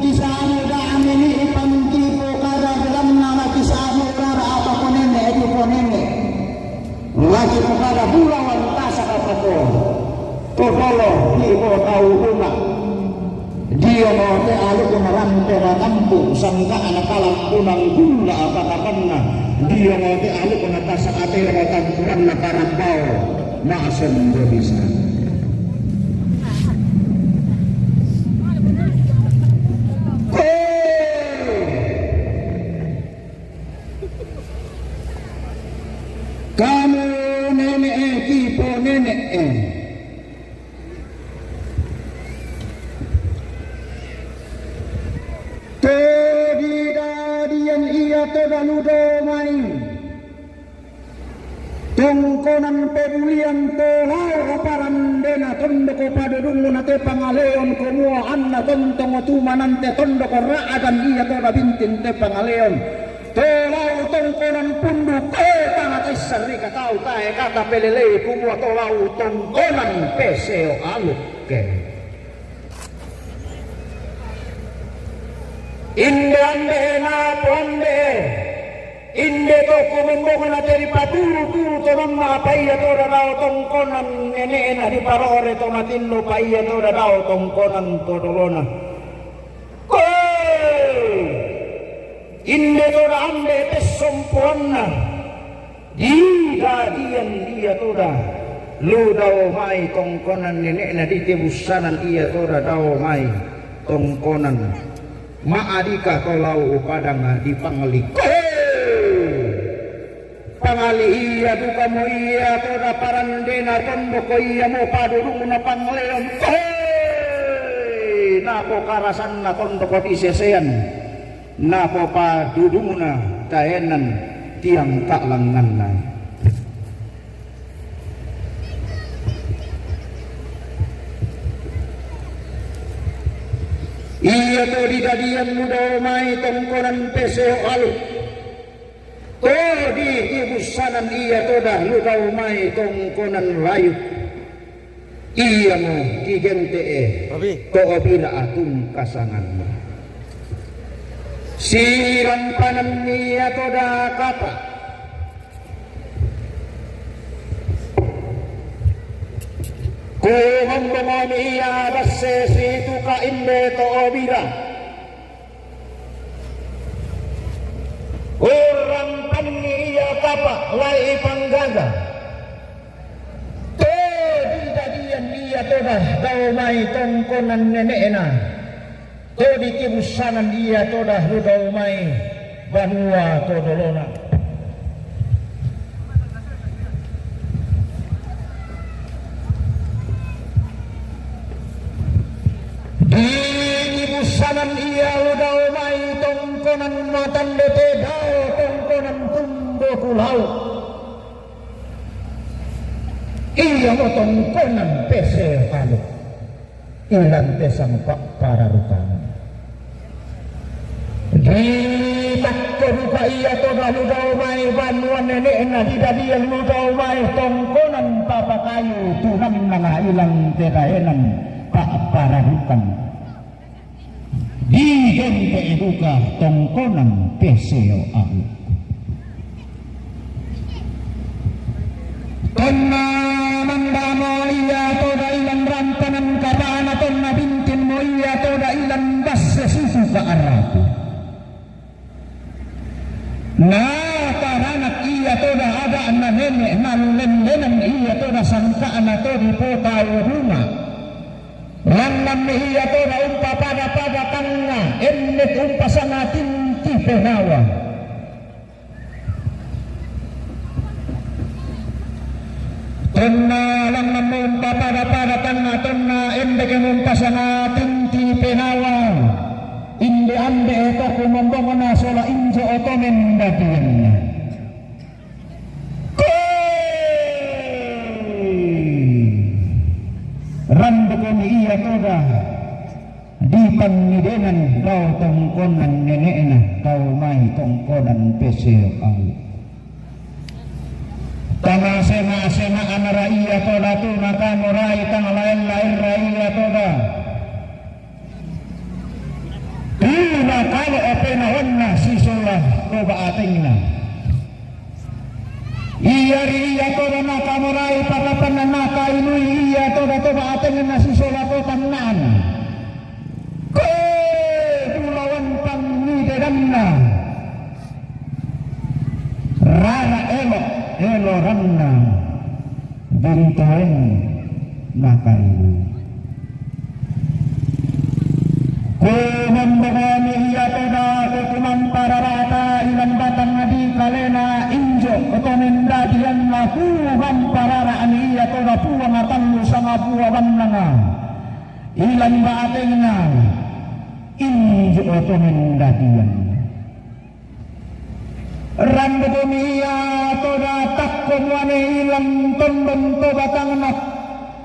kisamu dana ini ipantipu kada gelamna na kisamu rara apa ponene, di ponene. Lagi mo kada bulawan tasa kapako. Kopolo, di mo tau uma. Dio mo te alu ko marante matampu, sangka anak kalam unang gula apa kapanna. Dio mo te alu ko natasa ate matampuran na karambao. Masen do bisa. Ko! Toda lu dao mai tongkonan pebulian to lao parandena tondoko padudunguna te pangaleon, komoa anna tontong tumanante tondoko ra'dan ia toda bintin te pangaleon. To lao tongkonan punduk, e, tangataissan rikatau tae kata pelelei, komoa to lao tongkonan peseo aluk ke. Inde ambe, napo ambe, inde to kumombongna te dipaturu-turu tononna, paia toda dao tongkonan nene'na, diparore to matinno, paia toda dao tongkonan to dolona. Koe! Inde toda ambe pessompoanna. Didadian ia toda lu dao mai tongkonan nene'na, ditebussanan ia toda dao mai tongkonan. Ma'adika to lao padang dipangli. Koe! Pangli ia dukamo ia toda parandena tondoko iamo padudungna pangaleon. Koe! Napo karasanna tondoko tisesean. Napo padudungna taenan tiang ka'langnganna. Ia to didadian lu dao mai tongkonan peseo aluk. To ditebussanan ia toda lu dao mai tongkonan rayu. Iamo digente'e to obira atungkasanganna. Sirampanan ia toda kapa. Kumombongoni ia basse situka inde to obira. Urrampanni ia kapa lai panggaga. To didadian ia toda dao mai tongkonan nene'na. To ditebussanan ia toda lu dao mai banua to dolona. Ditebussanan ia lu dao mai tongkonan matande te dao tongkonan tumbo kulau. Iamo tongkonan peseo aluk. Ilan te sangka pararukan. Ditakko duka ia toda lu dao mai banua nene'na, didadian lu dao mai tongkonan papakayu, tunannana ilan te daenan pa'pararukan. Digente'e duka tongkonan peseo aluk. Tonna mandamo ia toda ilan rampanan kapana, tonna bintinmo ia toda ilan basse situka arapu. Nataranak ia toda ada'na nene', nallendenan ia toda sangka'na to dipotau bunga. Lannanni ia toda umpapada-pada tangnga, ende umpasanga tinti penawa. Tonna langngan umpapada-pada tangnga, tonna endeke umpasanga tinti penawa, inde ambe to kumombongna sola injo oto mendadianna. Koe! Randukoni ia toda dipangidenan dao tongkonan nene'na, dao mai tongkonan peseo aluk. Tang sema-sema'na ra ia toda tu nakamorai, tang laen-laenra ia toda tu nakalo penawanna sisola to ba'tengna. Ia ri ia toda nakamorai parapanna, nakainui ia toda to ba'tengna sisola to tanna'na. Koe bulawan pangidedanna. Rara elo, elo ranna. Bintoen nakainui. Kumombongoni ia toda, kukumampa rara'ta ilan batang di kalena, injo to mendadianna, kukamparara'ni ia toda puang tallu sangapua bannanga ilan ba'tengna, injo to mendadianna. Rambu komi iya toda takko muane ilang tondon to batangna.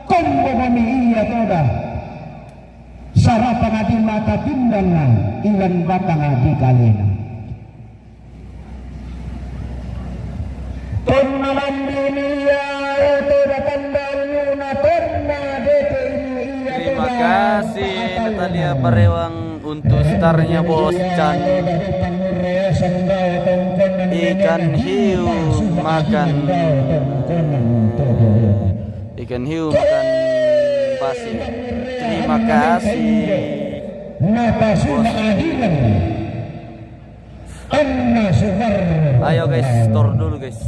Kombo komi iya toda. Sarapana di mata pindanna ilang batanga di kalena. Tonna lambini iya toda tanda almuna tonna dete ini iya. Terima kasih Natalia Parewang untuk starnya Bos Chan. Ikan hiu makan, ikan hiu makan pasir. Terima kasih. Napasuna adilan. Anna Sumarro. Ayo guys, store dulu guys.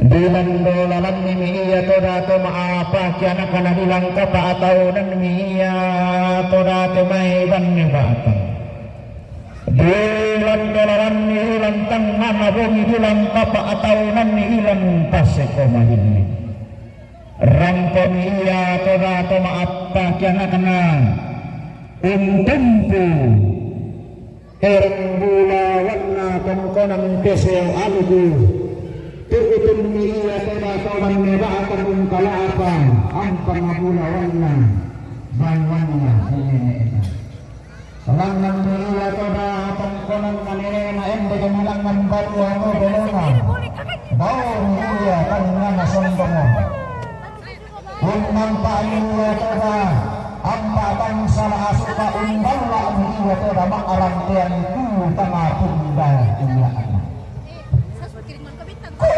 Dilando lalanni mi iya toda to ma'apa kianakana dilangkapa ataunanni mi iya toda to mai banne batang. Dilando lalanni ilang tangngana bongi dilangkapa ataunanni ilang paseko mahinni. Rampomi iya toda to ma'apa kianakana untumpu. Erang bulawanna tongkonan peseo aluku. Tukutunni iya toda to banne batang ungkala'pa ampang bulawanna banguanna nene'na. Langnganni iya toda tongkonan manene'na ende kami langngan banua to belona. Bauni iya tangngana sondongo. Unnampa iya toda ampa tangsala asuka umballa'mi iya toda ma'rantean tu tanga punda iya.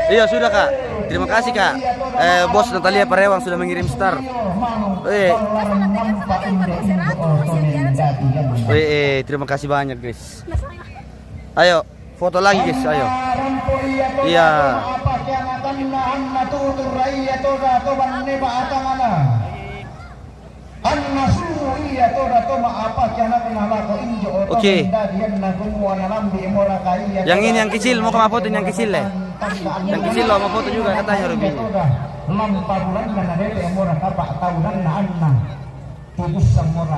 Iya, sudah, Kak. Terima kasih, Kak. Eh, Bos Natalia Parewang sudah mengirim star. Eh. Eh, eh, terima kasih banyak, guys. Ayo, foto lagi, guys, ayo. Iya. Oke. Yang ini yang kecil, mau kamu foto yang kecil, eh? Yang kecil lo mau foto juga katanya, Robi.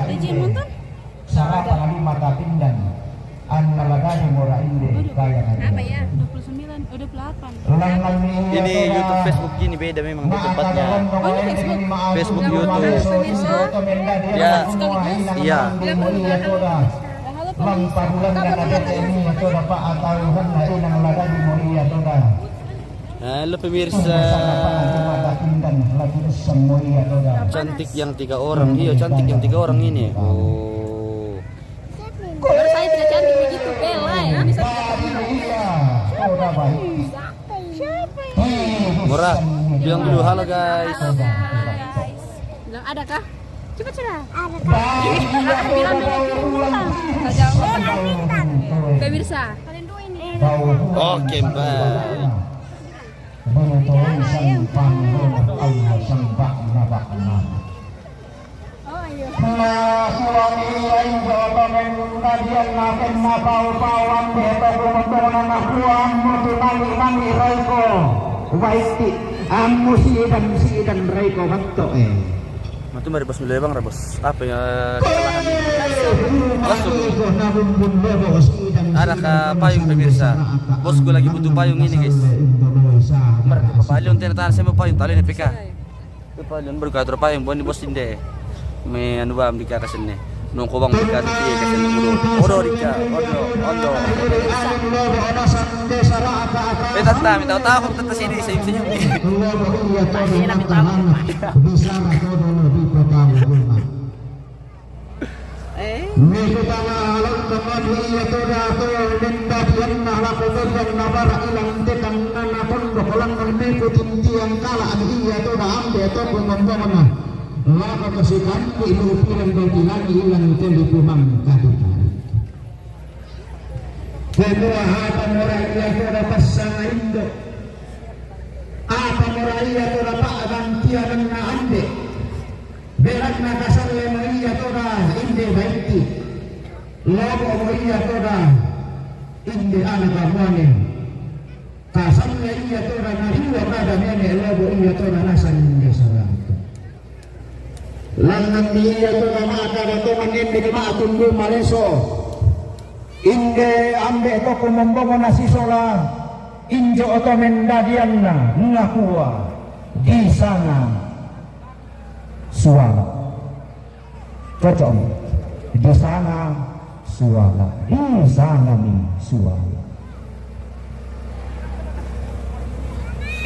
Izin nonton? Sarapa lagi mata pindan. Anna lagani mora inde kaya. Apa ya? Dua puluh sembilan, oh, dua puluh delapan. Ini YouTube, Facebook gini beda memang di tempatnya. Oh, ini Facebook. Facebook, YouTube. Pemirsa. Ya. Sekaligus. Iya. Bilang dulu, bilang dulu. Halo, pemirsa. Halo, pemirsa. Cantik yang tiga orang. Iya, cantik yang tiga orang ini. Oh. Kalau saya tidak cantik begitu, Bella ya. Murah, bilang dulu halo, guys. Halo, guys. Bilang ada kah? Cepat sudah. Ada kah? Bilang dulu, kirim dulu lah. Pemirsa. Kalian dua ini. Oke, bye. Buntu sempang rumah Allah sembah nabak nama. Nah, suami lain joto men nadian naken napau-pauan beto kumontona napuan mutu nani-nani raiko. Waiti, ammu sidan-sidan raiko banto, eh. Matu mari bos milo bang, bos. Apa ya kesalahan? Langsung. Ada ke payung, pemirsa. Bosku lagi butuh payung ini, guys. Mari papalion tena tanah saya mau payung tali ini P K. Papalion baru katur payung boni bos inde. Me anu bam di kaka sini. Nungko bang di kaka sini kasen dulu. Odo di kaka, odo, odo. Eh, tata, minta tahu tata sini senyum-senyum. Pasti lah minta tahu. Eh. Mekutana alang kemadu iya toda to mendadianna lako meriang nabara ilang tekang nana tondok langan mekutin tiang kala anu iya toda ambe toko membongna. Lako kesikan di lupiran dokilangi ilang telipu mangkadu. Kemua apa mora iya toda passanga indo. Apa mora iya toda pak gantianna ambe. Berakna kasalle mo iya toda inde baiti. Lobo mo iya toda inde ana kamuane. Kasalle iya toda nariwa kada nene lobo iya toda nasang inde sarang. Langngan iya toda maka datongan inde kema tumbu maleso. Inde ambe' to kumombongo nasisola, injo' oto mendadianna nakua, disanga suala. Cocok mi. Disanga suala. Disangami suala.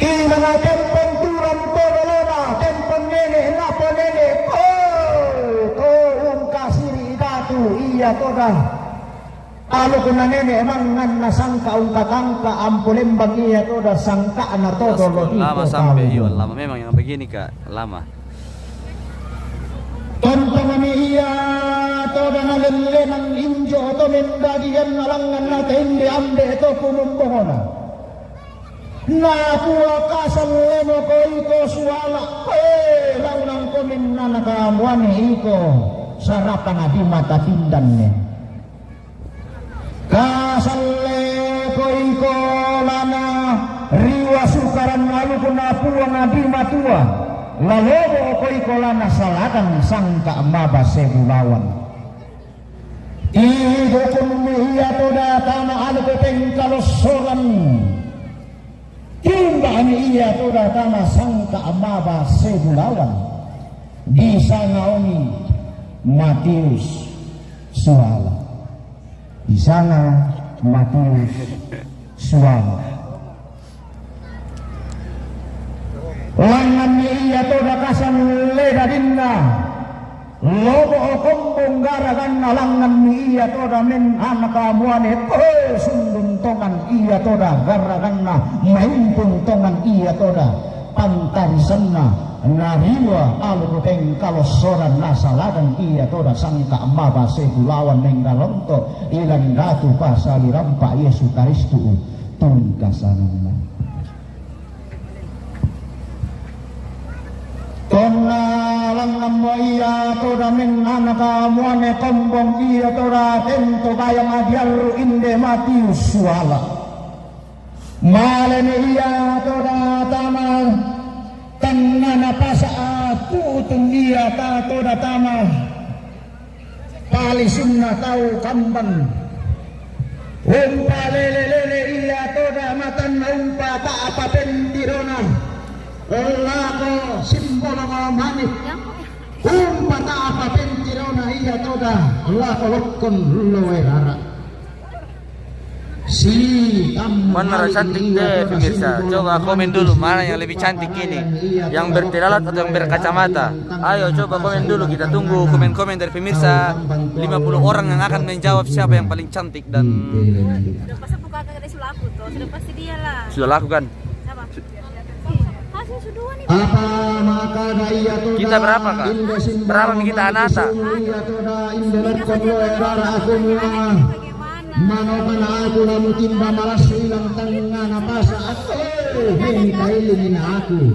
Inana tempon turang to dolona, tempon nene' napo nene', ko, ko ungkasiri' datu iya toda. Aluku na nene' mangngan na sangka ungkatangka ampo lembang iya toda sangka'na to dolo. Lama sampai, iyo, lama memang yang begini, Kak, lama. Tontongami iya toda na lellenang injo' oto mendadianna langngan na tende ambe' to kumombongona. Nakua, kasallemo ko iko suala', he, launang komin na nakamuane iko sarapana di mata pindanne. Kasalleko iko lana riwa sukaran aluku na puanga di matua, lalobo ko iko lana salakan sangka maba sebulawan. Ihukummi iya toda tama aluku pengkalossoran. Timba'mi iya toda tama sangka maba sebulawan. Disangaomi Matius suala. Disanga Matius suala. Langnganni iya toda kasang ledadinna. Lobo kombong garaganna langnganni iya toda men anaka muane, toe sundun tongan iya toda garaganna, maimpung tongan iya toda pantarisanna, nariwa aluku pengkalossoran nasalakan iya toda sangka maba sebulawan menggalonto ilan datu pasali rampa Yesu Karistu tungkasanganna. Tonna langngammo iya toda men anaka muane kombong iya toda tento bayang adiarru inde Matius suala. Malemi iya toda tama tangngana pasa, putung iya ta toda tama palisunna tau kambang. Umpa lele-lele iya toda matanna, umpa ta'pa pentirona lako simbolongo mani, umpa ta'pa pentirona iya toda lako lokkon loe rara. Mana cantik deh, pemirsa. Coba komen dulu, mana yang lebih cantik ini, yang bertelalak atau yang berkacamata? Ayo, coba komen dulu, kita tunggu komen-komen dari pemirsa. Lima puluh orang yang akan menjawab siapa yang paling cantik dan... Sudah pasti buka kagak ada sulaku tuh, sudah pasti dia lah. Sudah laku kan? Apa? Kita berapa, Kak? Berapa mi kita anata?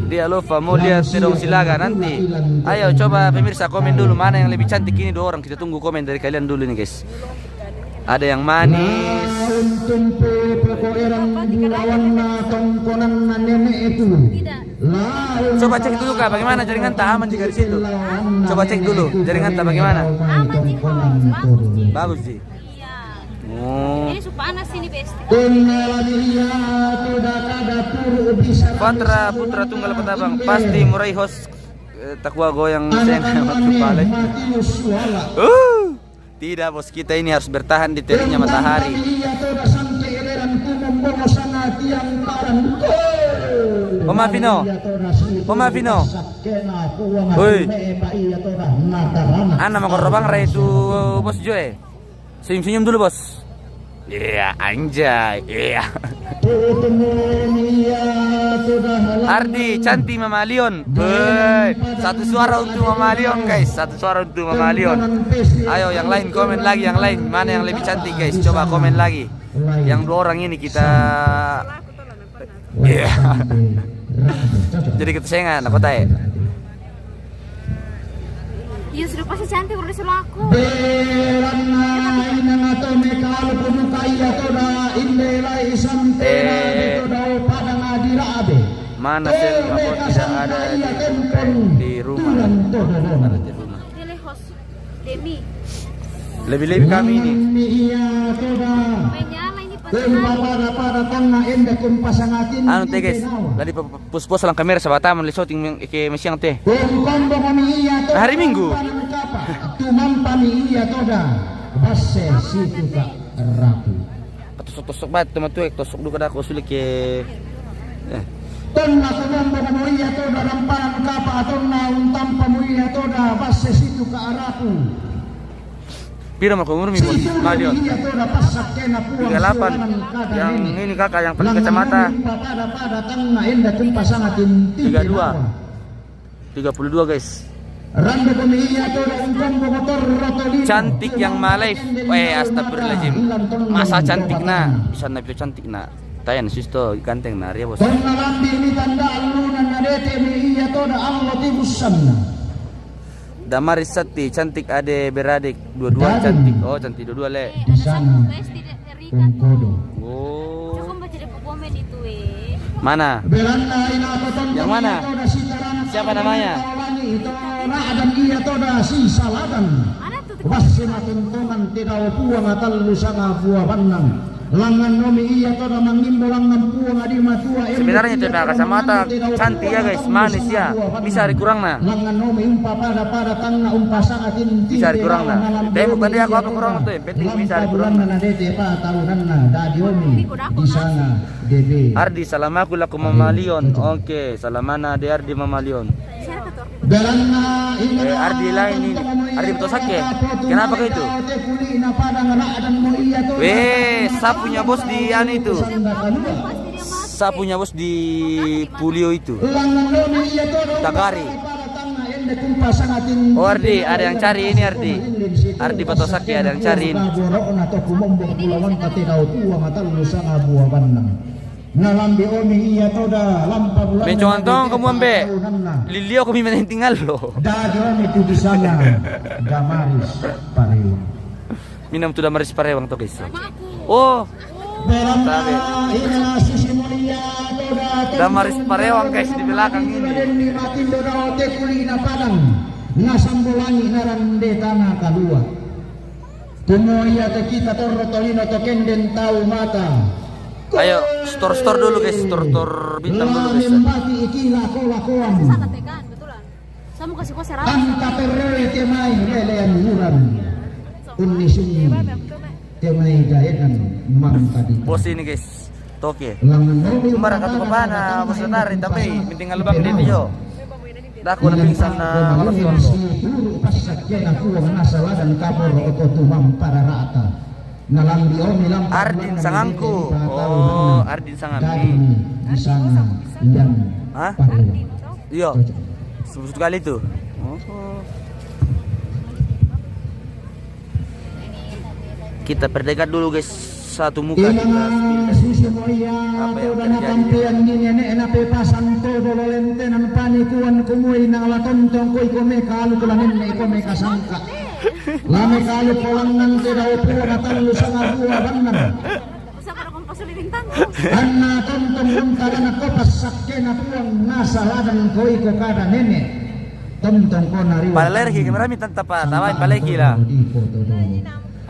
Dia lupa mau lihat sedong silaga nanti. Ayo coba pemirsa komen dulu mana yang lebih cantik ini dua orang. Kita tunggu komen dari kalian dulu nih, guys. Ada yang manis. Coba cek dulu, Kak, bagaimana jaringan ta, aman jika di situ. Coba cek dulu jaringan ta bagaimana. Aman ji, Bos. Bagus ji. Bagus ji. Iya. Oh. Ini su panas ini, Besti. Patra Putra Tunggal Petabang pasti murai host, eh, takua goyang sen waktu balik. Uh. Tidak, Bos, kita ini harus bertahan di teriknya matahari. Oma Vino. Oma Vino. Woi. Ana mako robang rai tu Bos Joe. Senyum-senyum dulu, Bos. Iya, anjay. Iya. Ardi, cantik Mama Leon. Hei, satu suara untuk Mama Leon, guys. Satu suara untuk Mama Leon. Ayo, yang lain komen lagi, yang lain. Mana yang lebih cantik, guys? Coba komen lagi. Yang dua orang ini kita... Iya. Jadi kita senga, nak kota ya? Iya, sudah pasti cantik, udah selaku. Beranna inang atau mekalu pemuka iya toda inde lai santena. Eh. Toda pada ngadirabe. Mana sih, apa tidak ada di, di rumah? Ada di rumah. Dia lehos. Demi. Lebih-lebih kami ini. Anu te, guys, lali pa-, puspos lang kamera sa bata man li shooting ke masiang te. Hari Minggu. Patosok-tosok bat tu matuek, tosok duka daku suli ke. Eh. Tonna kumombo mo iya toda ramparan kapa, tonna untampa mo iya toda basse situ ka araku. Piro mo umurmi, Bos Malion? Tiga delapan. Yang ini kakak yang pakai kacamata. Tiga dua. Tiga puluh dua, guys. Cantik yang malai. Eh, astagfirullahaladzim. Masa cantik na? Bisa na pito cantik na. Tayan, sisto, ganteng na, ria, Bos. Damaris Sati, cantik ade beradik, dua-dua cantik. Oh, cantik dua-dua, le. Di sana. Oh. Mana? Yang mana? Siapa namanya? Langan nomi iya toda mangimbo langan puang adi matua. Sebenarnya itu dah kacamata cantik ya, guys, manis ya. Bisa dikurang na. Langan nomi umpa pada pada tanna umpa sangat inti. Bisa dikurang na. Tapi bukan dia aku apa kurang tuh, yang penting bisa dikurang na. Dadi omi di sana dede. Ardi, salamaku laku Mamalion. Oke, salamana de Ardi Mamalion. Eh, Ardi lain ini. Ardi Betosake. Kenapa kau itu? Weh, sapunya bos di anu itu. Sapunya bos di Pulio itu. Tagari. Oh, Ardi, ada yang cari ini, Ardi. Ardi Betosake, ada yang cari ini. Nalambi omi iya toda lampa bulan. Mencontoh kamu ambe. Lilio kami main tinggal lo. Dadi omi tu di sana Damaris Parewang. Minum tu Damaris Parewang to, guys. Oh. Beranda ina sisi mo iya toda Damaris Parewang, guys, di belakang ini. Matindo dao te kulina padang. Nasambolangi narande tana kalua. Kumo iya te kita torro tolino to kenden tau mata. Ayo, store-store dulu, guys, store-store bintang dulu, guys. Membati iki lako-lakoan. Anta perroi te mai lelean uran. Unni sunni te mai daenan mangkadi. Bos ini, guys. Toke. Mara katu papana, bos nari, tapi minting alubang dia, yo. Daku na pingsan na malas tollo. Turu passakkena puang nasaladan kaporo oto tumampararata. Nalambi omi lampa Ardin sangangku. Oh, Ardin sangangku. Di sana yang Parewang. Iyo. Sebut kali itu. Oh. Kita perdekat dulu, guys. Satu muka kita. Apa yang terjadi? Nini nenek nape pasan todo lentenan panikuan kumui na la tontong koi kome kalu kula nenne kome kasangka. Lame kalu polangan te dao puang atallu sanga dua bannan. Anna tontong unta lana ko passakkena puang nasa ladan koi ko kada nenek. Tontong ko nariwa. Palalerki kamera mi tanta pa tawai paleki la.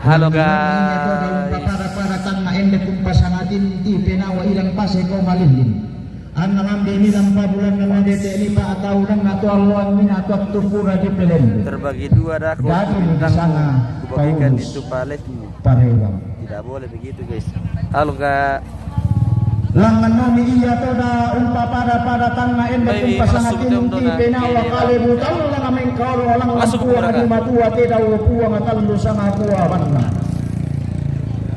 Halo, guys. Pada-pada tanna ende kumpasangatin ti penawa ilang pase ko malilin. Anna lambe ni lampa bulan na dete ni pa atau dan atu alloan ni atu atu pura di pelen. Terbagi dua dah aku. Datu di sana kubagikan itu paletmu. Parewang. Tidak boleh begitu, guys. Halo, Kak. Langan nomi iya toda umpa pada-pada tanna ende kumpasangatin ti penawa kale butang langa mengkaolo langan puang di matua te dao puang atallu sanga dua banna.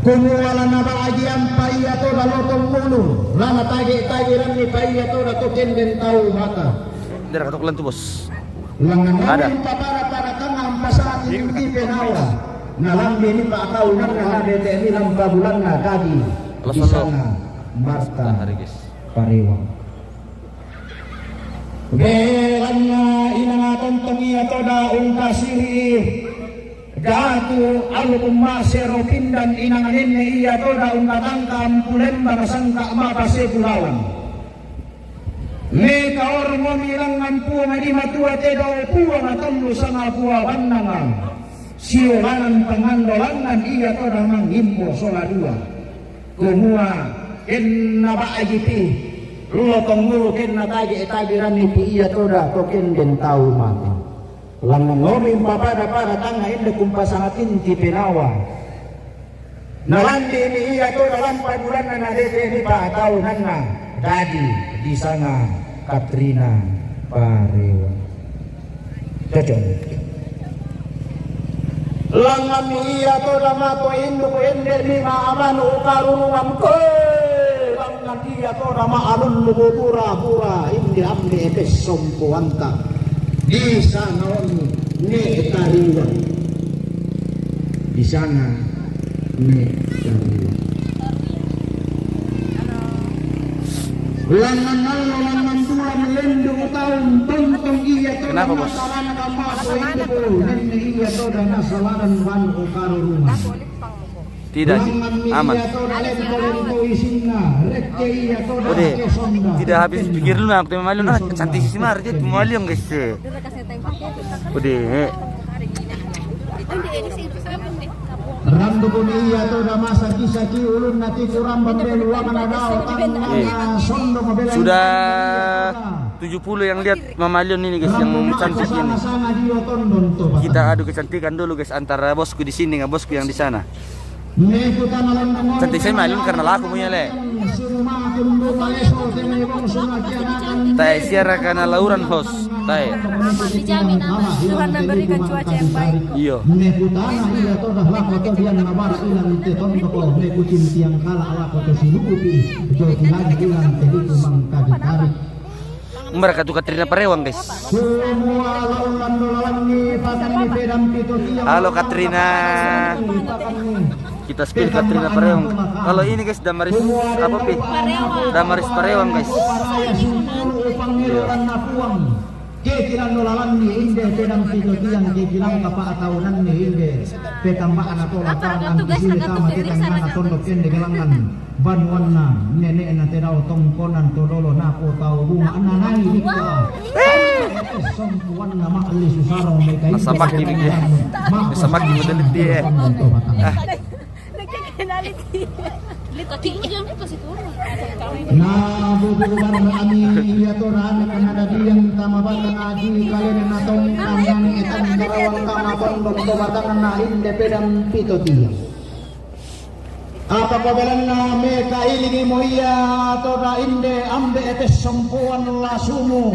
Kumua lana bagian pa iya toda lotong mulu, lana tage-tage ranni pa iya toda to kenden tau mata. Dera katok lentu, bos. Lengan ada. Para-para tengah pasati di penawa. Nalambi ni pa kau nang na dete ni lampa bulan na dadi. Di sana Marta Parewang. Belanna inanga tontong iya toda ungkasiri. Datu alu kumasero pindan inang nenne iya toda ungkatangka ampulembang sangka mapase pulawan. Meka orong omi langan puang di matua te dao puang atallu sanga dua bannanga. Siolanan pangando langngan ia toda mangimbo sola dua. Kumua, kenna ba'ji pi, lotong ngulu kenna tagi e tagi ranni pi ia toda to kendeng tau mate. Langngomi umpapada-pada tangnga inde kumpasanga tinti penawa. Nalandemi ia toda lampa bulanna nadetemi pa'taunanna, dadi disanga Katrina Parewa. Cocok. Langnganmi ia toda mato induk inde lima amanu ukarurungan koe. Langngan ia toda ma'alullu bura-bura inde ambe epes sompoanta. Disanga oni ne tariwan. Disanga ne tariwan. Langngan allo, langngan bulan, lendu taun, tontong ia toda. Kenapa, Bos? Masalana kamaso itu, nenne ia toda nasalaran ban ukaro rumah. Tidak, langnganmi aman. Ia toda lento-lento isinna, rekke ia toda. Udah, kesonda, tidak habis pikir lu, aku teman malu, ah, cantik si Mar, dia teman malu yang guys. Udah. Randukun ia toda masaki-saki ulunna ti kuramba beluang na dao tangnga sondong bela. Sudah tujuh puluh yang lihat Mamalion ini guys, yang cantik ini. Kita adu kecantikan dulu guys, antara bosku di sini dengan bosku yang di sana. Cantik saya Malion karena laku punya le. Tai siara karena lauran host. Tai. Dijamin aman. Tuhan memberikan cuaca yang baik. Iyo. Mekutana ia toda lako to diang nabara ilang te tondoko mekutin tiang kala lako to sinukupi. Joti lagi ilang te liku mangkadi-kadi. Mereka tu Katrina Parewang guys. Semua lalu lando lalang ni pakan ni pedang pito tiang. Halo Katrina. Kita spill Katrina Parewang. Kalau ini guys, Damaris apa pi? Damaris Parewang guys. Iya. Kekilang no lalang ni inde pedang pito tiang, kekilang kapa ataunan ni inde petambaan atau lapangan di sini tama tetangga tondok ende gelangan. Banuanna nene'na te dao tongkonan to dolo napo tau bunga ananai dikka. Sompuanna ma'li susarong mekai. Masa pagi ni dia. Masa pagi model dia. Ah. Na bubu barra ami ia to rana kana dadiang tama batang aji kalena na tongkang nani etan darawang tama tondok to batang na inde pedang pito tiang. Apa pabelanna meka ilingi mo ia toda inde ambe epes sompoan lasumu.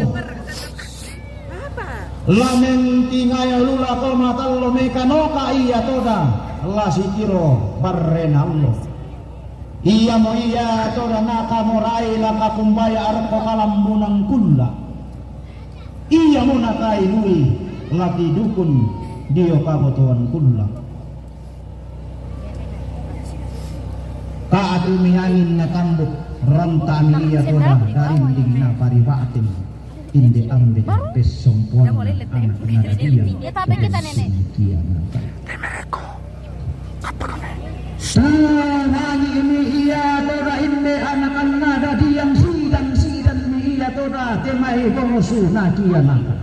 Lamen tingaya lula koma tallo meka noka ia toda la sitiro barrena allo. Ia mo ia toda naka morai la kakumbaya arko kalambunan kulla. Ia mo naka inui la tidukun dio kabotoan kulla. Kaatumi angin na tambuk, ronta mi ia toda darinding na paribatin. Inde ambe pessompoan anak na dia. Ya, tapi kita, Nenek. Tanani mi ia toda inde anak na dadiang sidan sidan mi ia toda temai bongosu na kia naka.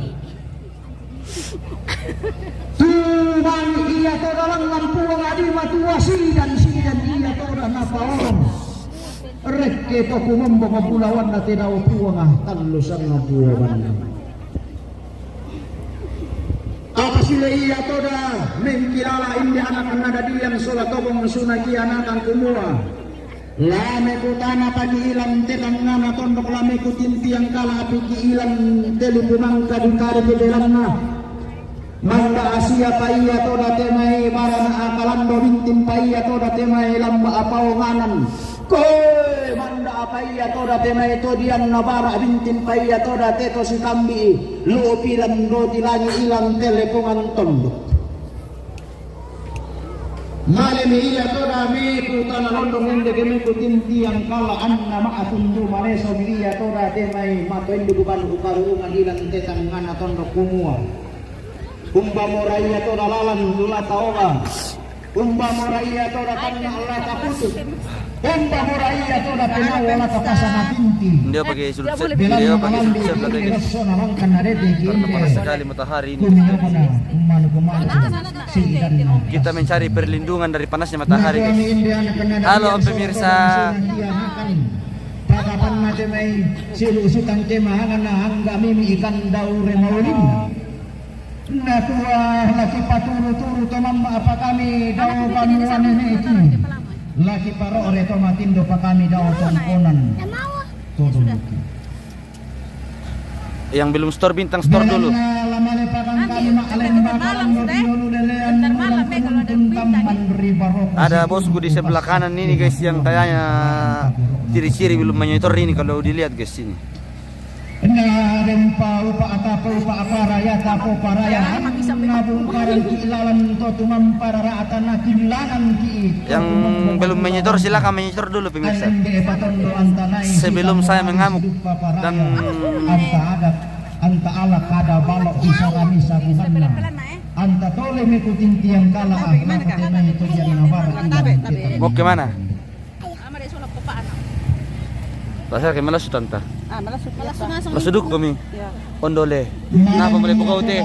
Tumai ia toda langngan puang adi matua sidan sidan ia toda napaorong. Rekke to kumombo mabulawan na tedao puang ah tallu sanga buabanna. Apa sule ia toda mengkilala inde anak na dadiang sola tobong suna kianakan kumua. Lame kutana paki ilang te tangngana tondok lame kutintiang kala piki ilang telu kumangka dikari kebelanna. Mangka asia paia toda temai barana akalando bintin paia toda temai lamba apaonganan. Koe manda apaia toda temai todian na bara bintin paia toda teto sikambi lupi lando tilangi ilang telepongan tondok. Malemi ia toda meku tana londong ende ke meku tintiang kala anna ma'atundu maleso mi ia toda temai mato ende bukan ukarurungan ilang tetangngana tondok kumua. Umba mora ia toda lalan lata ola. Umba mora ia toda tanna lata putus. Umba mora iya toda penawa laka pasana pinti. Ndio pake sudut se-, ndio pake sudut sebelah kaki. Karena panas sekali matahari ini. Kita mencari perlindungan dari panasnya matahari, guys. Halo, pemirsa. Pakapanna te mai silu sutang te mahangana angga mimi ikan daure maulinna. Nakua laki paturu-turu to mamma apa kami dau banua neneki. Laki paro're to matindo pa kami dau tongkonan. Todoloki. Yang belum store bintang, store dulu. Ada bosku di sebelah kanan ini, guys, yang kayaknya ciri-ciri belum menyetor ini kalau dilihat, guys, ini. Yang belum menyetor, silakan menyetor dulu, pemirsa. Sebelum saya mengamuk dan anta adat, anta ala kada balok bisa kami sabuhanna. Anta tole mekutin tiang kala ah, maka tenai to yang nabar. Mau ke mana? Pasal ke malas tanta. Malas duduk kami. Ondole. Napa boleh pukau te?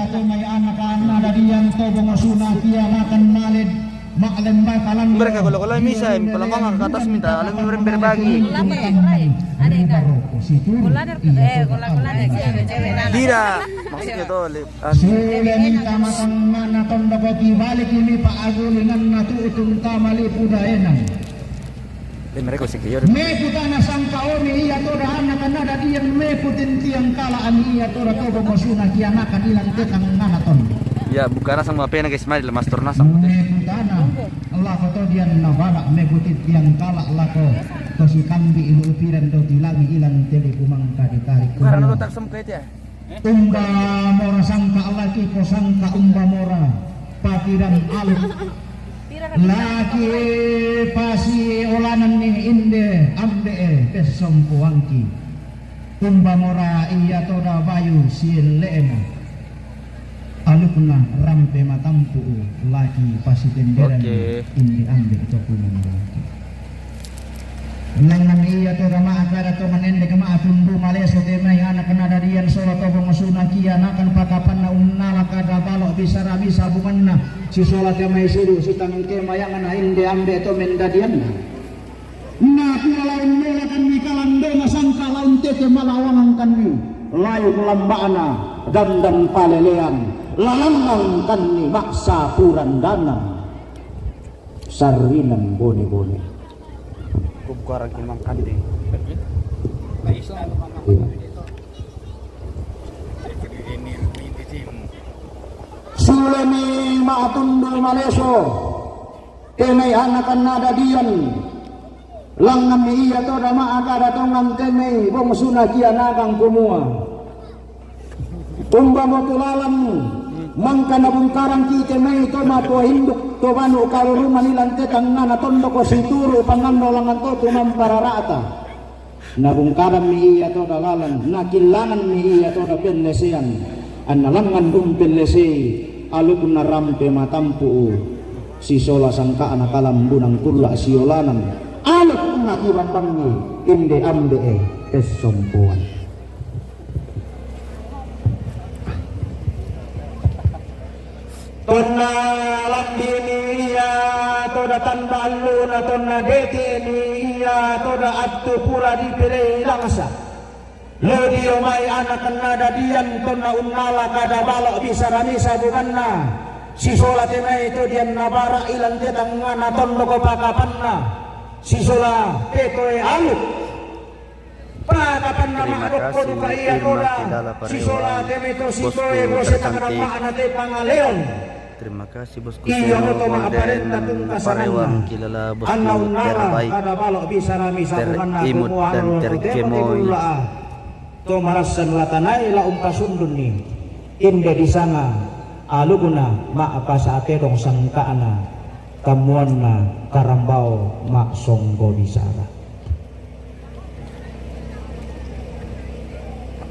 Mereka kalau-kalau misa, palamangan ke atas minta, lalu orang berbagi. Tidak, maksudnya tuh, Lip, anu. Sule mita matang mana tondoko kibalik ini pa agulinganna tu'tun tama lipu daenang. Mekutana sangka omi iya toda anaka nada dian mekutin tiang kala ani iya toda tobo mosuna kianakan ilan tetang ngana ton. Ya, buka nasang mapena, guys, mari lemas tor nasang. Mekutana lako to dian nabala mekutin tiang kala lako tosi kambi ilu upiran do tilangi ilan teli kumangka ditarik. Buka lotak semka itu ya. Umba mora sangka laki ko sangka umba mora pakiran aluk. Laki pasi olanan ni inde ambe e pesompoangki. Umba mora iya toda bayu sielleena. Alukna rampe matampu laki pasi tenderan inde ambe to kumangki. Langan iya toda ma'a kada tongan ende kema'a tundu maleso te mai anak nada dian sola tobong suna kianakan pakapanna unnala kada balok bisara misa bunganna sisola te mai sidu sutang ke mayangana inde ambe to mendadianna. Nakula laun nolakan ni kalandona sangka laun tete malawangan kanni layu kelamba'na dandan palelean lalangan kanni maksa purandanan. Sarrinan bone-bone. Kubukaran kimang kande. Sulemi ma'tundu maleso. Temai anakan nada dian. Langan iya toda ma'aka datongan temai bongsuna kianakan kumua. Umba mo tu lalan mangka nabungkaran kite mai to matua induk to banu karurungan ilan te tangngana tondoko situru panganno langan to tumamparara'ta. Nabungkaran mi iya to dalalan, nakillangan mi iya to da pellesean, anna langan dum pellesei alukna rampe matampu'u sisola sangka'na kalambunan kulla siolanan alukna kibambangi inde ambe'e pessompoan. Tonna lambini iya toda tamba alluna tonna deteni iya toda attu pura dipelei langsa. Lo dio mai anak nada dian tonna unnala kada balok bisara misa bukanna sisola tenai to dian nabara ilan te tangngana tondoko pakapanna sisola petoe aluk. Pakapanna ma'dokko duka iya toda sisola teme to sitoe bose tanganna ma'na te pangaleon. Terima kasih bosku. Iya moto ma'aparenta pungkasananna. Anna unnala kada balok bisara misa bukanna kumua anu to temo te kulla to marassan latanai la umpasundunni inde disanga alukna ma'pasa tedong sangka'na kammuanna karambao ma'songgo bisara.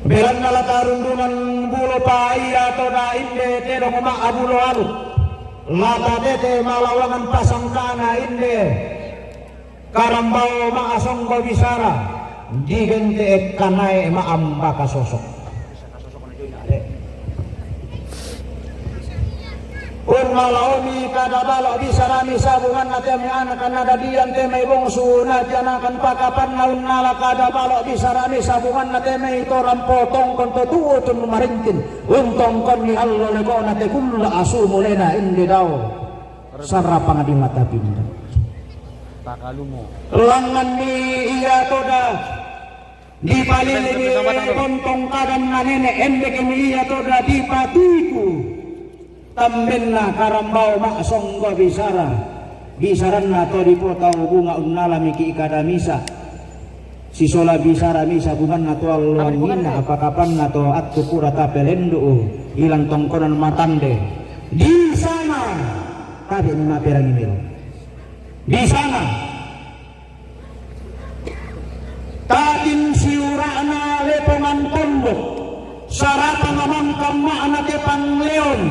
Belanna la tarundungan bulo pa iya toda inde tedong ma'bulo aluk. La tatete malawangan pasangkana inde. Karambao ma'asonggo bisara, digente' ekkanae ma'ambaka sosok. Unnalaomi kada balo' bisarami sabunganna te mai anakan nadadian te mai bongsu najanakkan pakapanna unnala kada balo' bisarami sabunganna te mai to rampo tongkon to tu'u tunu marintin untongkonni allo leko'na te kulla' asu mulena inde dao sarapang di mata pinda. Langnganni ia toda dipalilini bontong kadanna nene' endekmi ia toda dipatuiku tambenna karambao ma'songgo bisara. Bisaranna to dipotau bunga unnalamiki kada misa. Sisola bisara misa bunganna to alloanginna apakapanna to attu pura tapelendu'u ilan tongkonan matande. Di sana tabe' maperangi melo. Di sana takin siura'na lepongan tondok sarapang mangkamma'na te pangleon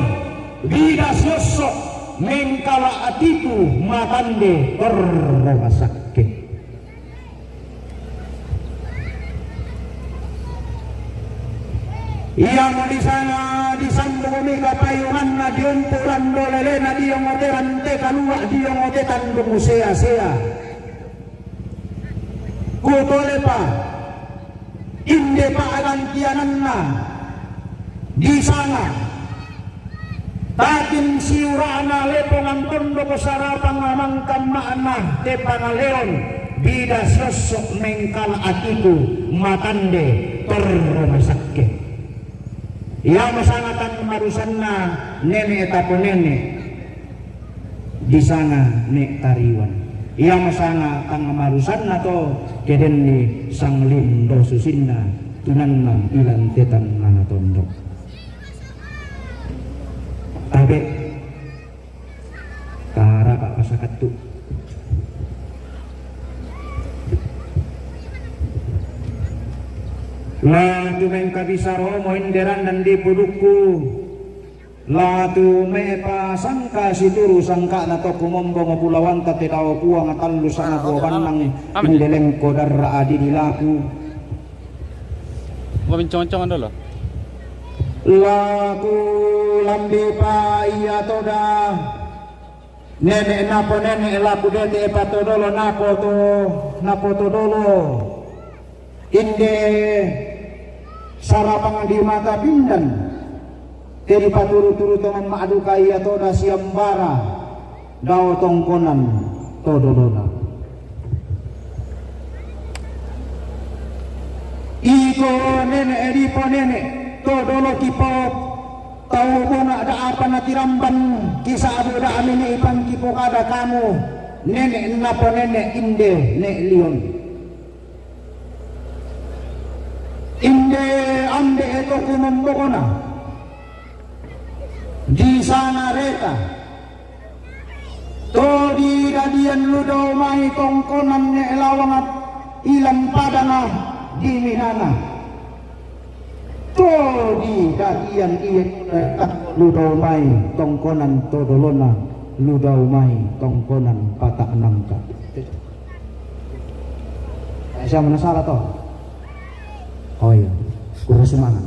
bida siosso' mengkala atiku matande torro masakke. Iamo di sana disambungmi kapayunganna diompu lando lelena diongote rante kalua' diongote tandung sea-sea. Kutolepa inde pa'gantiananna di sana. Takin siura'na lepongan tondok sarapang mangkamma'na te pangaleon bida siosso' mengkala atiku matande torro masakke. Iamo sanga tang marusanna nene' taponene' di sana ne' tariwan. Iamo sanga tang marusanna to kedenni sanglindo susinna tunanna ilantetan nana tondok. Tabe' tarapa pasakattu. La tu mengkabisa romo inderan dan di pudukku. La tu me'pa sangka situru sangka'na to kumombongo pulawanta te dao puang tallu sana buah bannang indelengko darra adi dilaku. Gua mencong-cong dulu. Laku lambi pa iya toda. Nene' napo nene' laku dete pa todolo napo to napo todolo. Inde sarapang di mata pindan. Te dipaturu-turu to ma'duka iya toda siambara dao tongkonan todolona. Iko nene' dipo nene' todolo kipo tau bona da'apa natiramban kisa'bu da'amini ipangkipo kada kamu nene' napo nene' inde ne' lion. Inde ambe' e to kumombokona. Di sana reta to di dadian ludau mai tongkonan ne' lawangat ilan padana di minana. To di dadian iye ludau mai tongkonan todolona ludau mai tongkonan pata' nangka. Saya mana salah to? Oh iya, kurang semangat.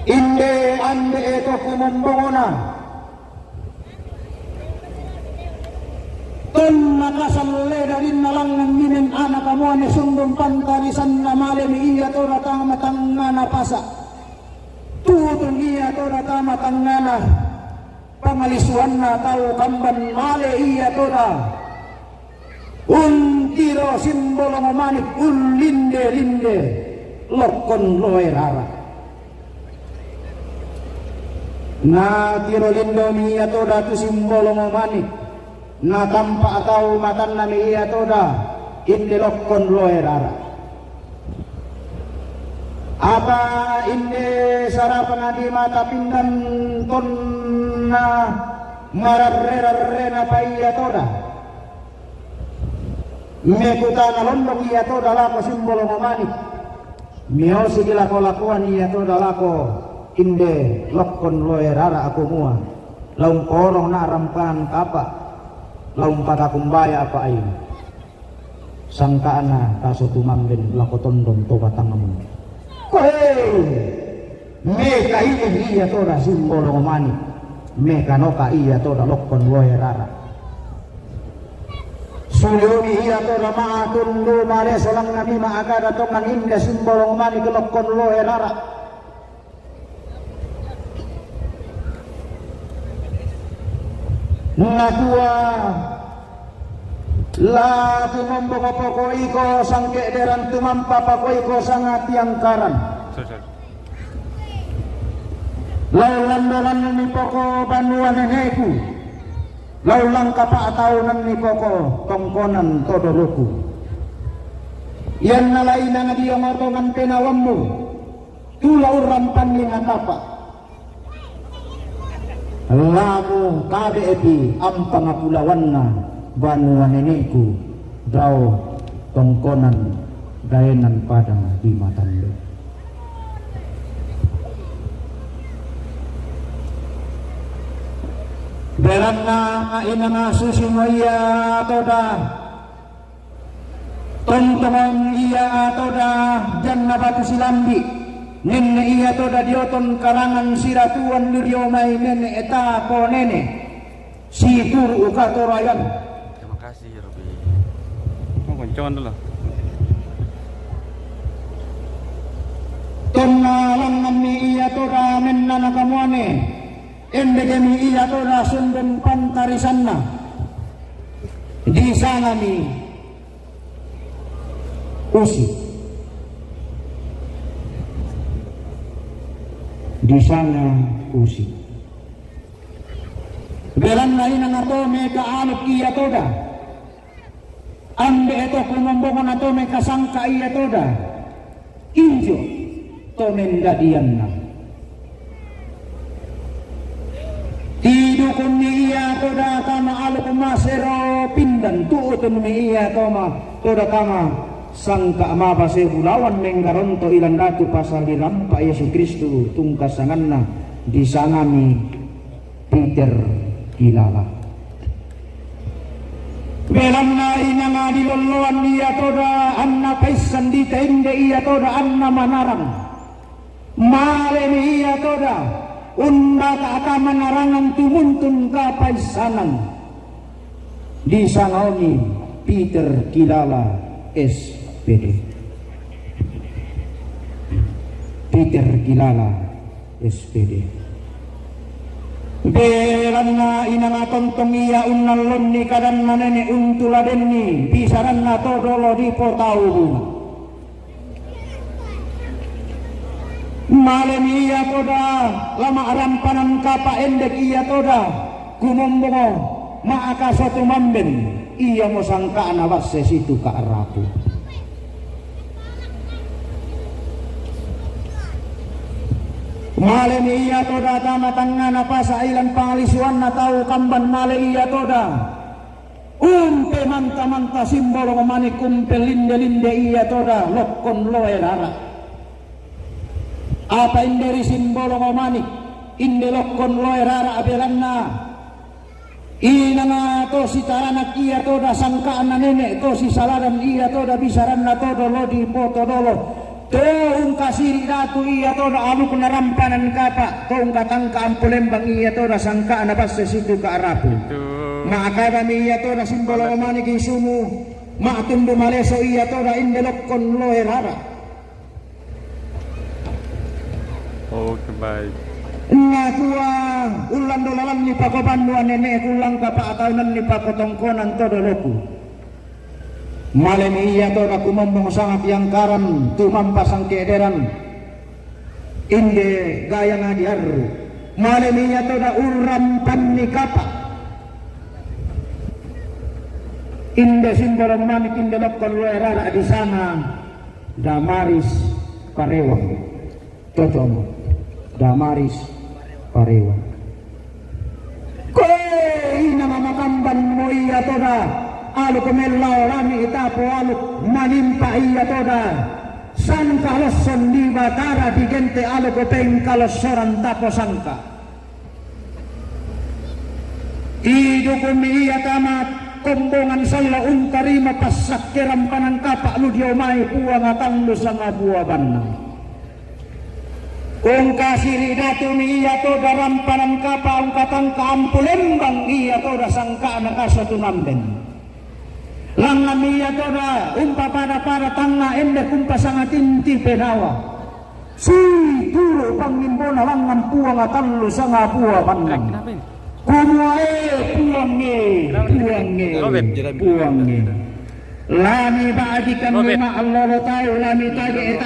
Inde ambe' e to kumombongona. Tonna kasalle darinna langngan minen ana kamuane sundung pantarisanna malemi iya toda tama tangngana pasa. Tutung iya toda tama tangngana pangalisuanna tau kamban male iya toda. Untiro simbolongo manik ullinde-linde lokkon loe rara. Na tiro lindomi iya toda tu simbolongo manik. Na tampa' tau matannami iya toda inde lokkon loe rara. Apa inde sarapana di mata pindan tonna mararre-rarrena pa iya toda. Mekutana londong iya toda lako simbolongo manik. Miosiki lako-lakoan iya toda lako inde lokkon loe rara aku mua. Laung korong na rampanan kapa. Laung patakumbaya apa ai. Sangka'na taso tumamben lako tondon to batangmu. Koe! Meka ine ia toda Simbolong Manik. Meka noka ia toda lokkon loe rara. Suliomi ia toda ma'a tundu maleso langngan ma'a kada tongan inde Simbolong Manik lokkon loe rara. Nakua, la tumombong poko iko sangke' deran tumampa poko iko sanga tiangkaran. Lau landolanni poko banua neneku, lau langka pa'taunanni poko tongkonan to doloku. Ianna lainang dio ngotongan penawammu, tu la urrampanni nakapa. Lamu kabe'pi ampang pulawanna banua neneku dao tongkonan daenan padang di Matandu. Belanna inang susimo ia toda, tontongan ia toda janna batu silambi, nenne ia toda dioton karangan siratuan lu dio mai nene eta ko nene. Situru' katorayan. Terima kasih, Robi. Oh, koncoan dulu. Tonna langnganni ia toda menna nakamuane, endekemi ia toda sundun pantarisanna. Disangami Usi. Disanga Usi. Belanna inang to meka aluk ia toda. Ambe' to kumombongna to meka sangka ia toda. Injo to mendadianna. Tidukunni ia toda tama aluk masero pindan tu'utunmi ia toma toda tama sangka mabase bulawan menggaronto ilan datu pasal dirampa Yesu Kristus tungka sanganna disangami Peter Kilala. Belanna inanga dilolloan ia toda anna paissan ditainde ia toda anna manarang. Malemi ia toda undaka kamanarangan tumuntun kapaissanan. Disangaomi Peter Kilala S P D. Peter Kilala S P D. Belanna inanga tontong ia unnallonni kadanna nene' untuladenni bisaranna to dolo dipotau bunga. Malemi ia toda lama' rampanan kapa' endek ia toda kumombongo ma'akaso tumamben iamo sangka'na basse situ ka'rapu. Malemi ia toda tama tangngana pasa' ilan panglisuanna tau kamban male ia toda. Umpe manta-manta Simbolong Manik, umpe linde-linde ia toda lokkon loe rara. Apa inde ri Simbolong Manik, inde lokkon loe rara belanna inanga to sitaranak ia toda sangka'na nene' to sisaladan ia toda bisaranna to dolo dipotodolo. To ungkasiri' datu ia toda alukna rampanan kapa', to ungkatangka ampo lembang ia toda sangka'na basse situ ka'rapu. Ma'kadami ia toda Simbolong Manik sumu, ma'tundu maleso ia toda inde lokkon loe rara. Oke, baik. Nakua, ullando lalanni pakobannuan nene'ku, langka pa'taunanni pakotongkonan to doloku. Malemi ia toda kumombong sanga tiangkaran tumampa sangke'deran inde gayana diarru. Malemi ia toda urrampanni kapa' inde Simbolong Manik inde lokkon loe rara disanga Damaris Parewang. Totomo, Damaris Parewang. Koe inang makambanmo ia toda aluk mellao lami' tapo aluk manimpa ia toda sangka losson di Batara digente' aluk pengkalossoran tapo sangka. Tidukunmi ia tama Kombongan sallo untarima passakke rampanan kapa' lu dio mai Puang tallu sanga bua bannang. Ungkasiri' datu'mi ia toda rampanan kapa' ungkatangka ampu lembang ia toda sangka'na kasatu namben. Langnganmi ia toda umpapada-pada tangnga ende kumpasanga tinti penawa. Situru' pangimbona langngan Puang tallu sanga bua bannang. Kumua e Puang e, Puang e, Puang e. Lami ba'gikan ma'lolo tau, lami tage'e